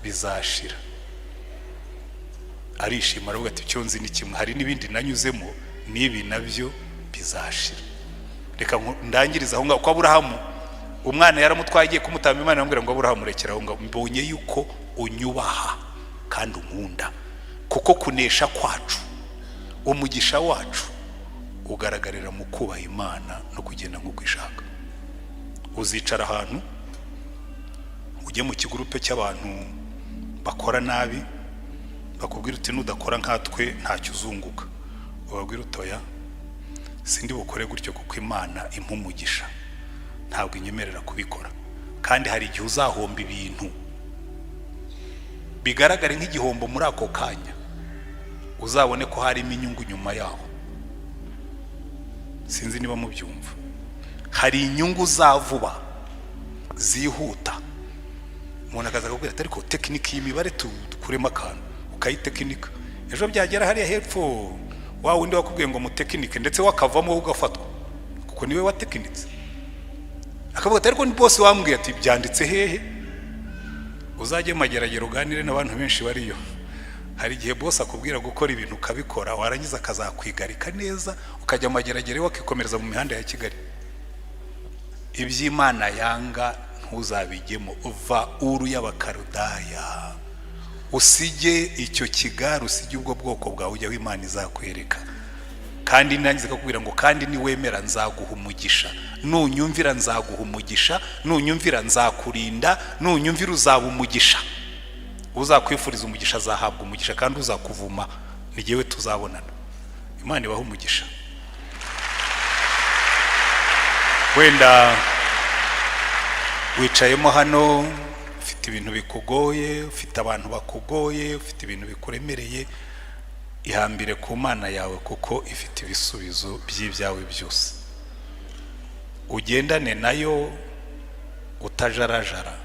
bizashira, arishima, aravuga ati icyo nzi ni kimwe, hari n'ibindi nanyuzemo, n'ibi nabyo bizashira. Reka ndangirize aho ngaho. Ko Aburahamu umwana yaramutwaye agiye kumutamba, Imana iramubwira ngo Aburahamu, rekera aho ngaho, mbonye yuko unyubaha kandi unkunda. Kuko kunesha kwacu, umugisha wacu ugaragarira mu kubaha Imana no kugenda nk'uko ishaka. Uzicara ahantu ujye mu kigurupe cy'abantu bakora nabi, bakubwira uti nudakora nkatwe ntacyo uzunguka, ubabwira utoya, Sindi bukore gutyo, kuko Imana impa umugisha, ntabwo inyemerera kubikora. Kandi hari igihe uzahomba ibintu bigaragare nk'igihombo muri ako kanya, uzabone ko harimo inyungu nyuma yaho. Sinzi niba mubyumva. Hari inyungu za vuba zihuta, umuntu akaza akakubwira ati: "Ariko tekinike iyi mibare dukuremo akantu," ukayitekinika. Ejo byagera hariya hepfo, wa wundi wakubwiye ngo mutekinike, ndetse wakavamo wowe ugafatwa kuko niwe watekinitse, akavuga ati: "Ariko ni bose wambwiye." Ati: "Byanditse hehe?" Uzajye mu Mageragere uganire n'abantu benshi bariyo. Hari igihe bose akubwira gukora ibintu ukabikora, warangiza akazakwigarika neza, ukajya mu Mageragere, wakikomereza mu mihanda ya Kigali. Iby'Imana yanga ntuzabijyemo. Uva Uru y'Abakarudaya, usige icyo kigare, usige ubwo bwoko bwawe, ujya aho Imana izakwereka. Kandi nangiza ikakubwira ngo: "Kandi niwemera nzaguha umugisha, nunyumvira nzaguha umugisha, nunyumvira nzakurinda, nunyumvira uzaba umugisha. Uzakwifuriza umugisha azahabwa umugisha, kandi uzakuvuma ni jyewe tuzabonana." Imana ibahe umugisha. Wenda wicayemo hano, ufite ibintu bikugoye, ufite abantu bakugoye, ufite ibintu bikuremereye. Ihambire ku Mana yawe, kuko ifite ibisubizo by'ibyawe byose. Ugendane nayo utajarajara,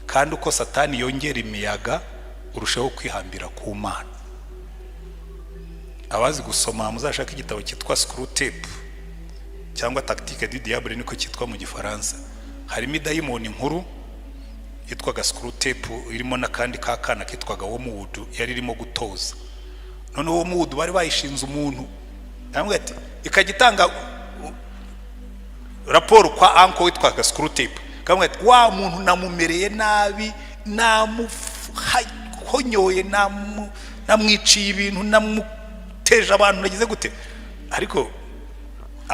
kandi uko Satani yongera imiyaga, urushaho kwihambira ku Mana. Abazi gusoma, muzashake igitabo cyitwa Screwtape cyangwa Tactique du Diable, niko cyitwa mu Gifaransa. Harimo idayimoni nkuru yitwaga Screwtape, irimo n'akandi kakana kitwaga Wormwood yari irimo gutoza. Noneho Wormwood bari bayishinze umuntu, aramubwira ati ikajya itanga raporo kwa uncle witwaga Screwtape, akamubwira ati: "Wa muntu namumereye nabi, namuhonyoye, namwiciye ibintu, namuteje abantu, nagize gute." Ariko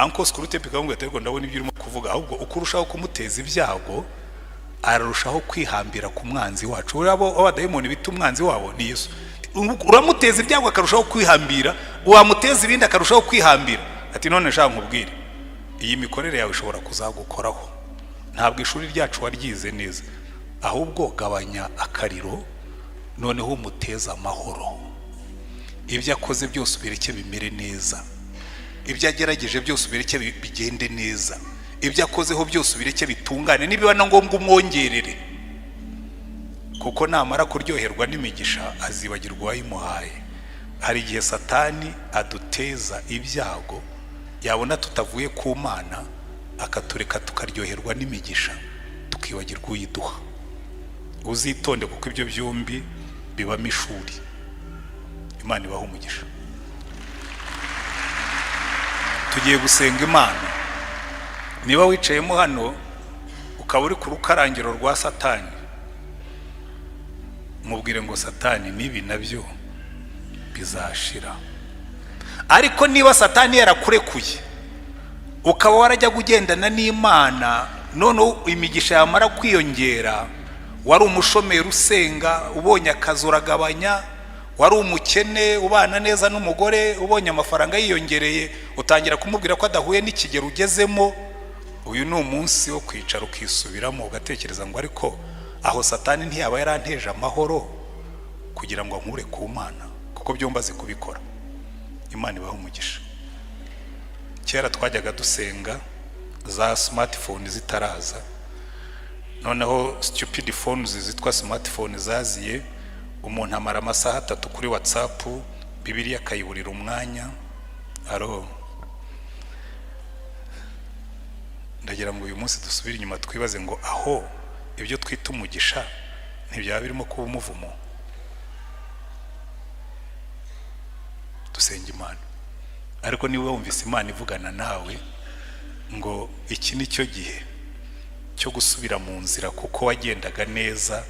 uncle Screwtape ikamubwira ati: "Ariko ndabona ibyo urimo kuvuga, ahubwo uko urushaho kumuteza ibyago, ararushaho kwihambira ku mwanzi wacu." Uriya abadayimoni bita umwanzi wabo ni Yesu. Uramuteza ibyago akarushaho kwihambira, wamuteza ibindi akarushaho kwihambira. Ati: "None nshaka nkubwire, iyi mikorere yawe ishobora kuzagukoraho. Ntabwo ishuri ryacu waryize neza. Ahubwo gabanya akariro, noneho umuteze amahoro. Ibyo akoze byose ubireke bimere neza, ibyo agerageje byose ubireke bigende neza, ibyo akozeho byose ubireke bitungane. Nibiba na ngombwa umwongerere, kuko namara kuryoherwa n'imigisha azibagirwa uwayimuhaye." Hari igihe Satani aduteza ibyago, yabona tutavuye ku Mana akatureka tukaryoherwa n'imigisha, tukibagirwa uyiduha. Uzitonde, kuko ibyo byombi bibamo ishuri. Imana ibaha umugisha. Tugiye gusenga Imana. Niba wicayemo hano ukaba uri ku rukarangiro rwa Satani, mubwire ngo: "Satani, n'ibi nabyo bizashira." Ariko niba Satani yarakurekuye, ukaba warajyaga ugendana n'Imana, noneho imigisha yamara kwiyongera, wari umushomeri usenga, ubonye akazi uragabanya, wari umukene ubana neza n'umugore, ubonye amafaranga yiyongereye utangira kumubwira ko adahuye n'ikigero ugezemo, uyu ni umunsi wo kwicara ukisubiramo, ugatekereza ngo: "Ariko aho Satani ntiyaba yaranteje amahoro kugira ngo ankure ku Mana?" Kuko byombi azi kubikora. Imana ibahe umugisha. Kera twajyaga dusenga za smartphone zitaraza. Noneho stupid phones zitwa smartphone zaziye, umuntu amara amasaha 3 kuri WhatsApp, Bibiliya akayiburira umwanya. Aro ndagira ngo uyu munsi dusubire inyuma, twibaze ngo: aho ibyo twita umugisha ntibyaba birimo kuba umuvumo? Dusenga Imana. Ariko niba wumvise Imana ivugana nawe ngo iki ni cyo gihe cyo gusubira mu nzira, kuko wagendaga neza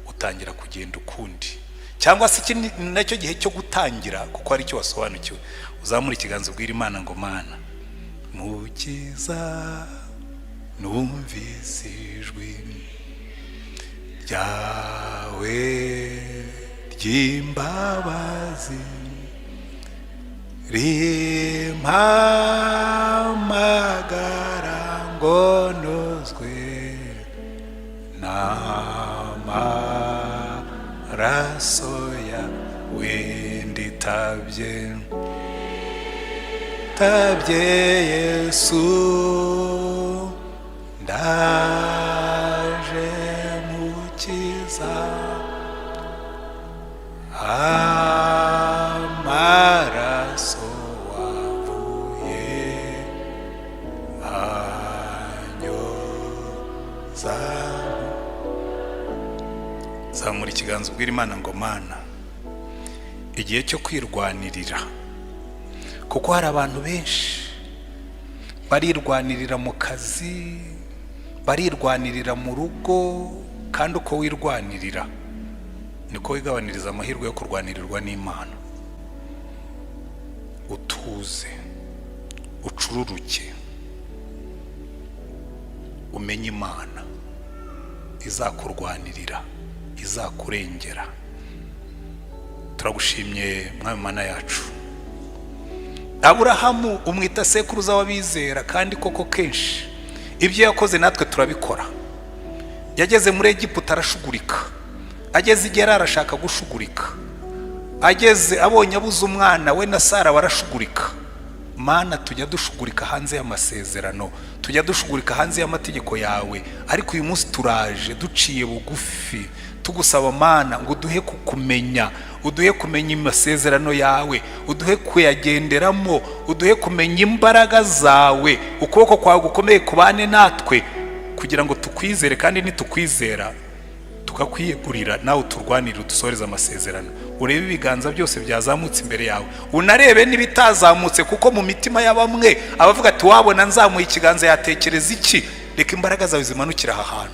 utangira kugenda ukundi, cyangwa se iki ni nacyo gihe cyo gutangira kuko hari icyo wasobanukiwe, uzamure ikiganza ubwira Imana ngo: "Mana Mukiza, numvise ijwi ryawe ry'imbabazi." Rimpamagara ngo nozwe n'amaraso yawe. Nditabye, tabye Yesu, ndaje mukiza, amaraso wavuye anyoza. Zamura ikiganza ubwira Imana ngo: "Mana, igihe cyo kwirwanirira." Kuko hari abantu benshi barirwanirira mu kazi, barirwanirira mu rugo, kandi uko wirwanirira niko wigabaniriza amahirwe yo kurwanirirwa n'Imana. Utuze, ucururuke, umenye Imana izakurwanirira, izakurengera. Turagushimye, Mwami Mana yacu. Aburahamu umwita sekuruza w'abizera, kandi koko kenshi ibyo yakoze natwe turabikora. Yageze muri Egiputa arashugurika, ageze igihe arashaka gushugurika, ageze abonye abuze umwana we na Sara barashugurika. Mana, tujya dushugurika hanze y'amasezerano, tujya dushugurika hanze y'amategeko yawe, ariko uyu munsi turaje duciye bugufi tugusaba, Mana, ngo uduhe kukumenya, uduhe kumenya amasezerano yawe, uduhe kuyagenderamo, uduhe kumenya imbaraga zawe, ukuboko kwawe gukomeye kubane natwe kugira ngo tukwizere, kandi nitukwizera tukakwiyegurira, nawe uturwanirire, udusoreze amasezerano. Urebe ibiganza byose byazamutse imbere yawe, unarebe n'ibitazamutse, kuko mu mitima ya bamwe abavuga ati: "Wabona nzamuye ikiganza yatekereza iki?" Reka imbaraga zawe zimanukire aha hantu.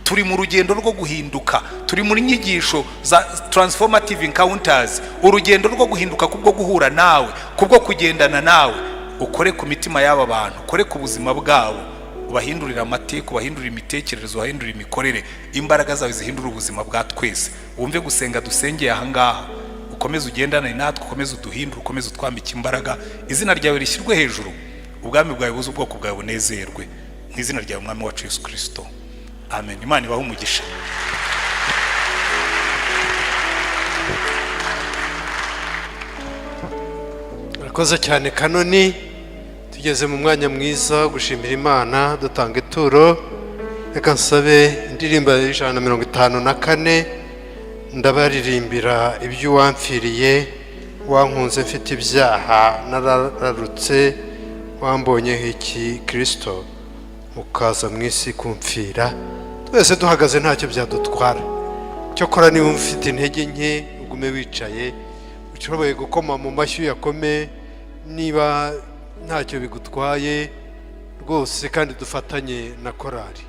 Turi mu rugendo rwo guhinduka, turi muri nyigisho za transformative encounters, urugendo rwo guhinduka kubwo guhura nawe, kubwo kugendana nawe. Ukore ku mitima y'aba bantu, ukore ku buzima bwabo, ubahindurire amateka, ubahindurire imitekerereze, ubahindurire imikorere. Imbaraga zawe zihindura ubuzima bwa twese. Wumve gusenga dusengeye aha ngaha, ukomeze ugendane natwe, ukomeze uduhindure, ukomeze utwambike imbaraga. Izina ryawe rishyirwe hejuru, ubwami bwawe buze, ubwoko bwawe bunezerwe. Mu izina ryawe, Mwami wacu Yesu Kirisito, amen. Imana ibahe umugisha. Urakoze cyane, Kanoni. Tugeze mu mwanya mwiza wo gushimira Imana dutanga ituro. Reka nsabe indirimbo ya 154, ndabaririmbira ibyo wampfiriye, wankunze mfite ibyaha narararutse, wambonyeho iki Kirisito ukaza mu isi kumfira. Twese duhagaze ntacyo byadutwara. Cyokora niba ufite intege nke ugume wicaye, ushoboye gukoma mu mashyi uyakome niba ntacyo bigutwaye rwose, kandi dufatanye na korari.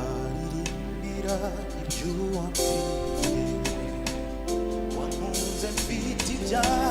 Ndabaririmbira iby'uwampfiriye, wankunze mfite ibyaha.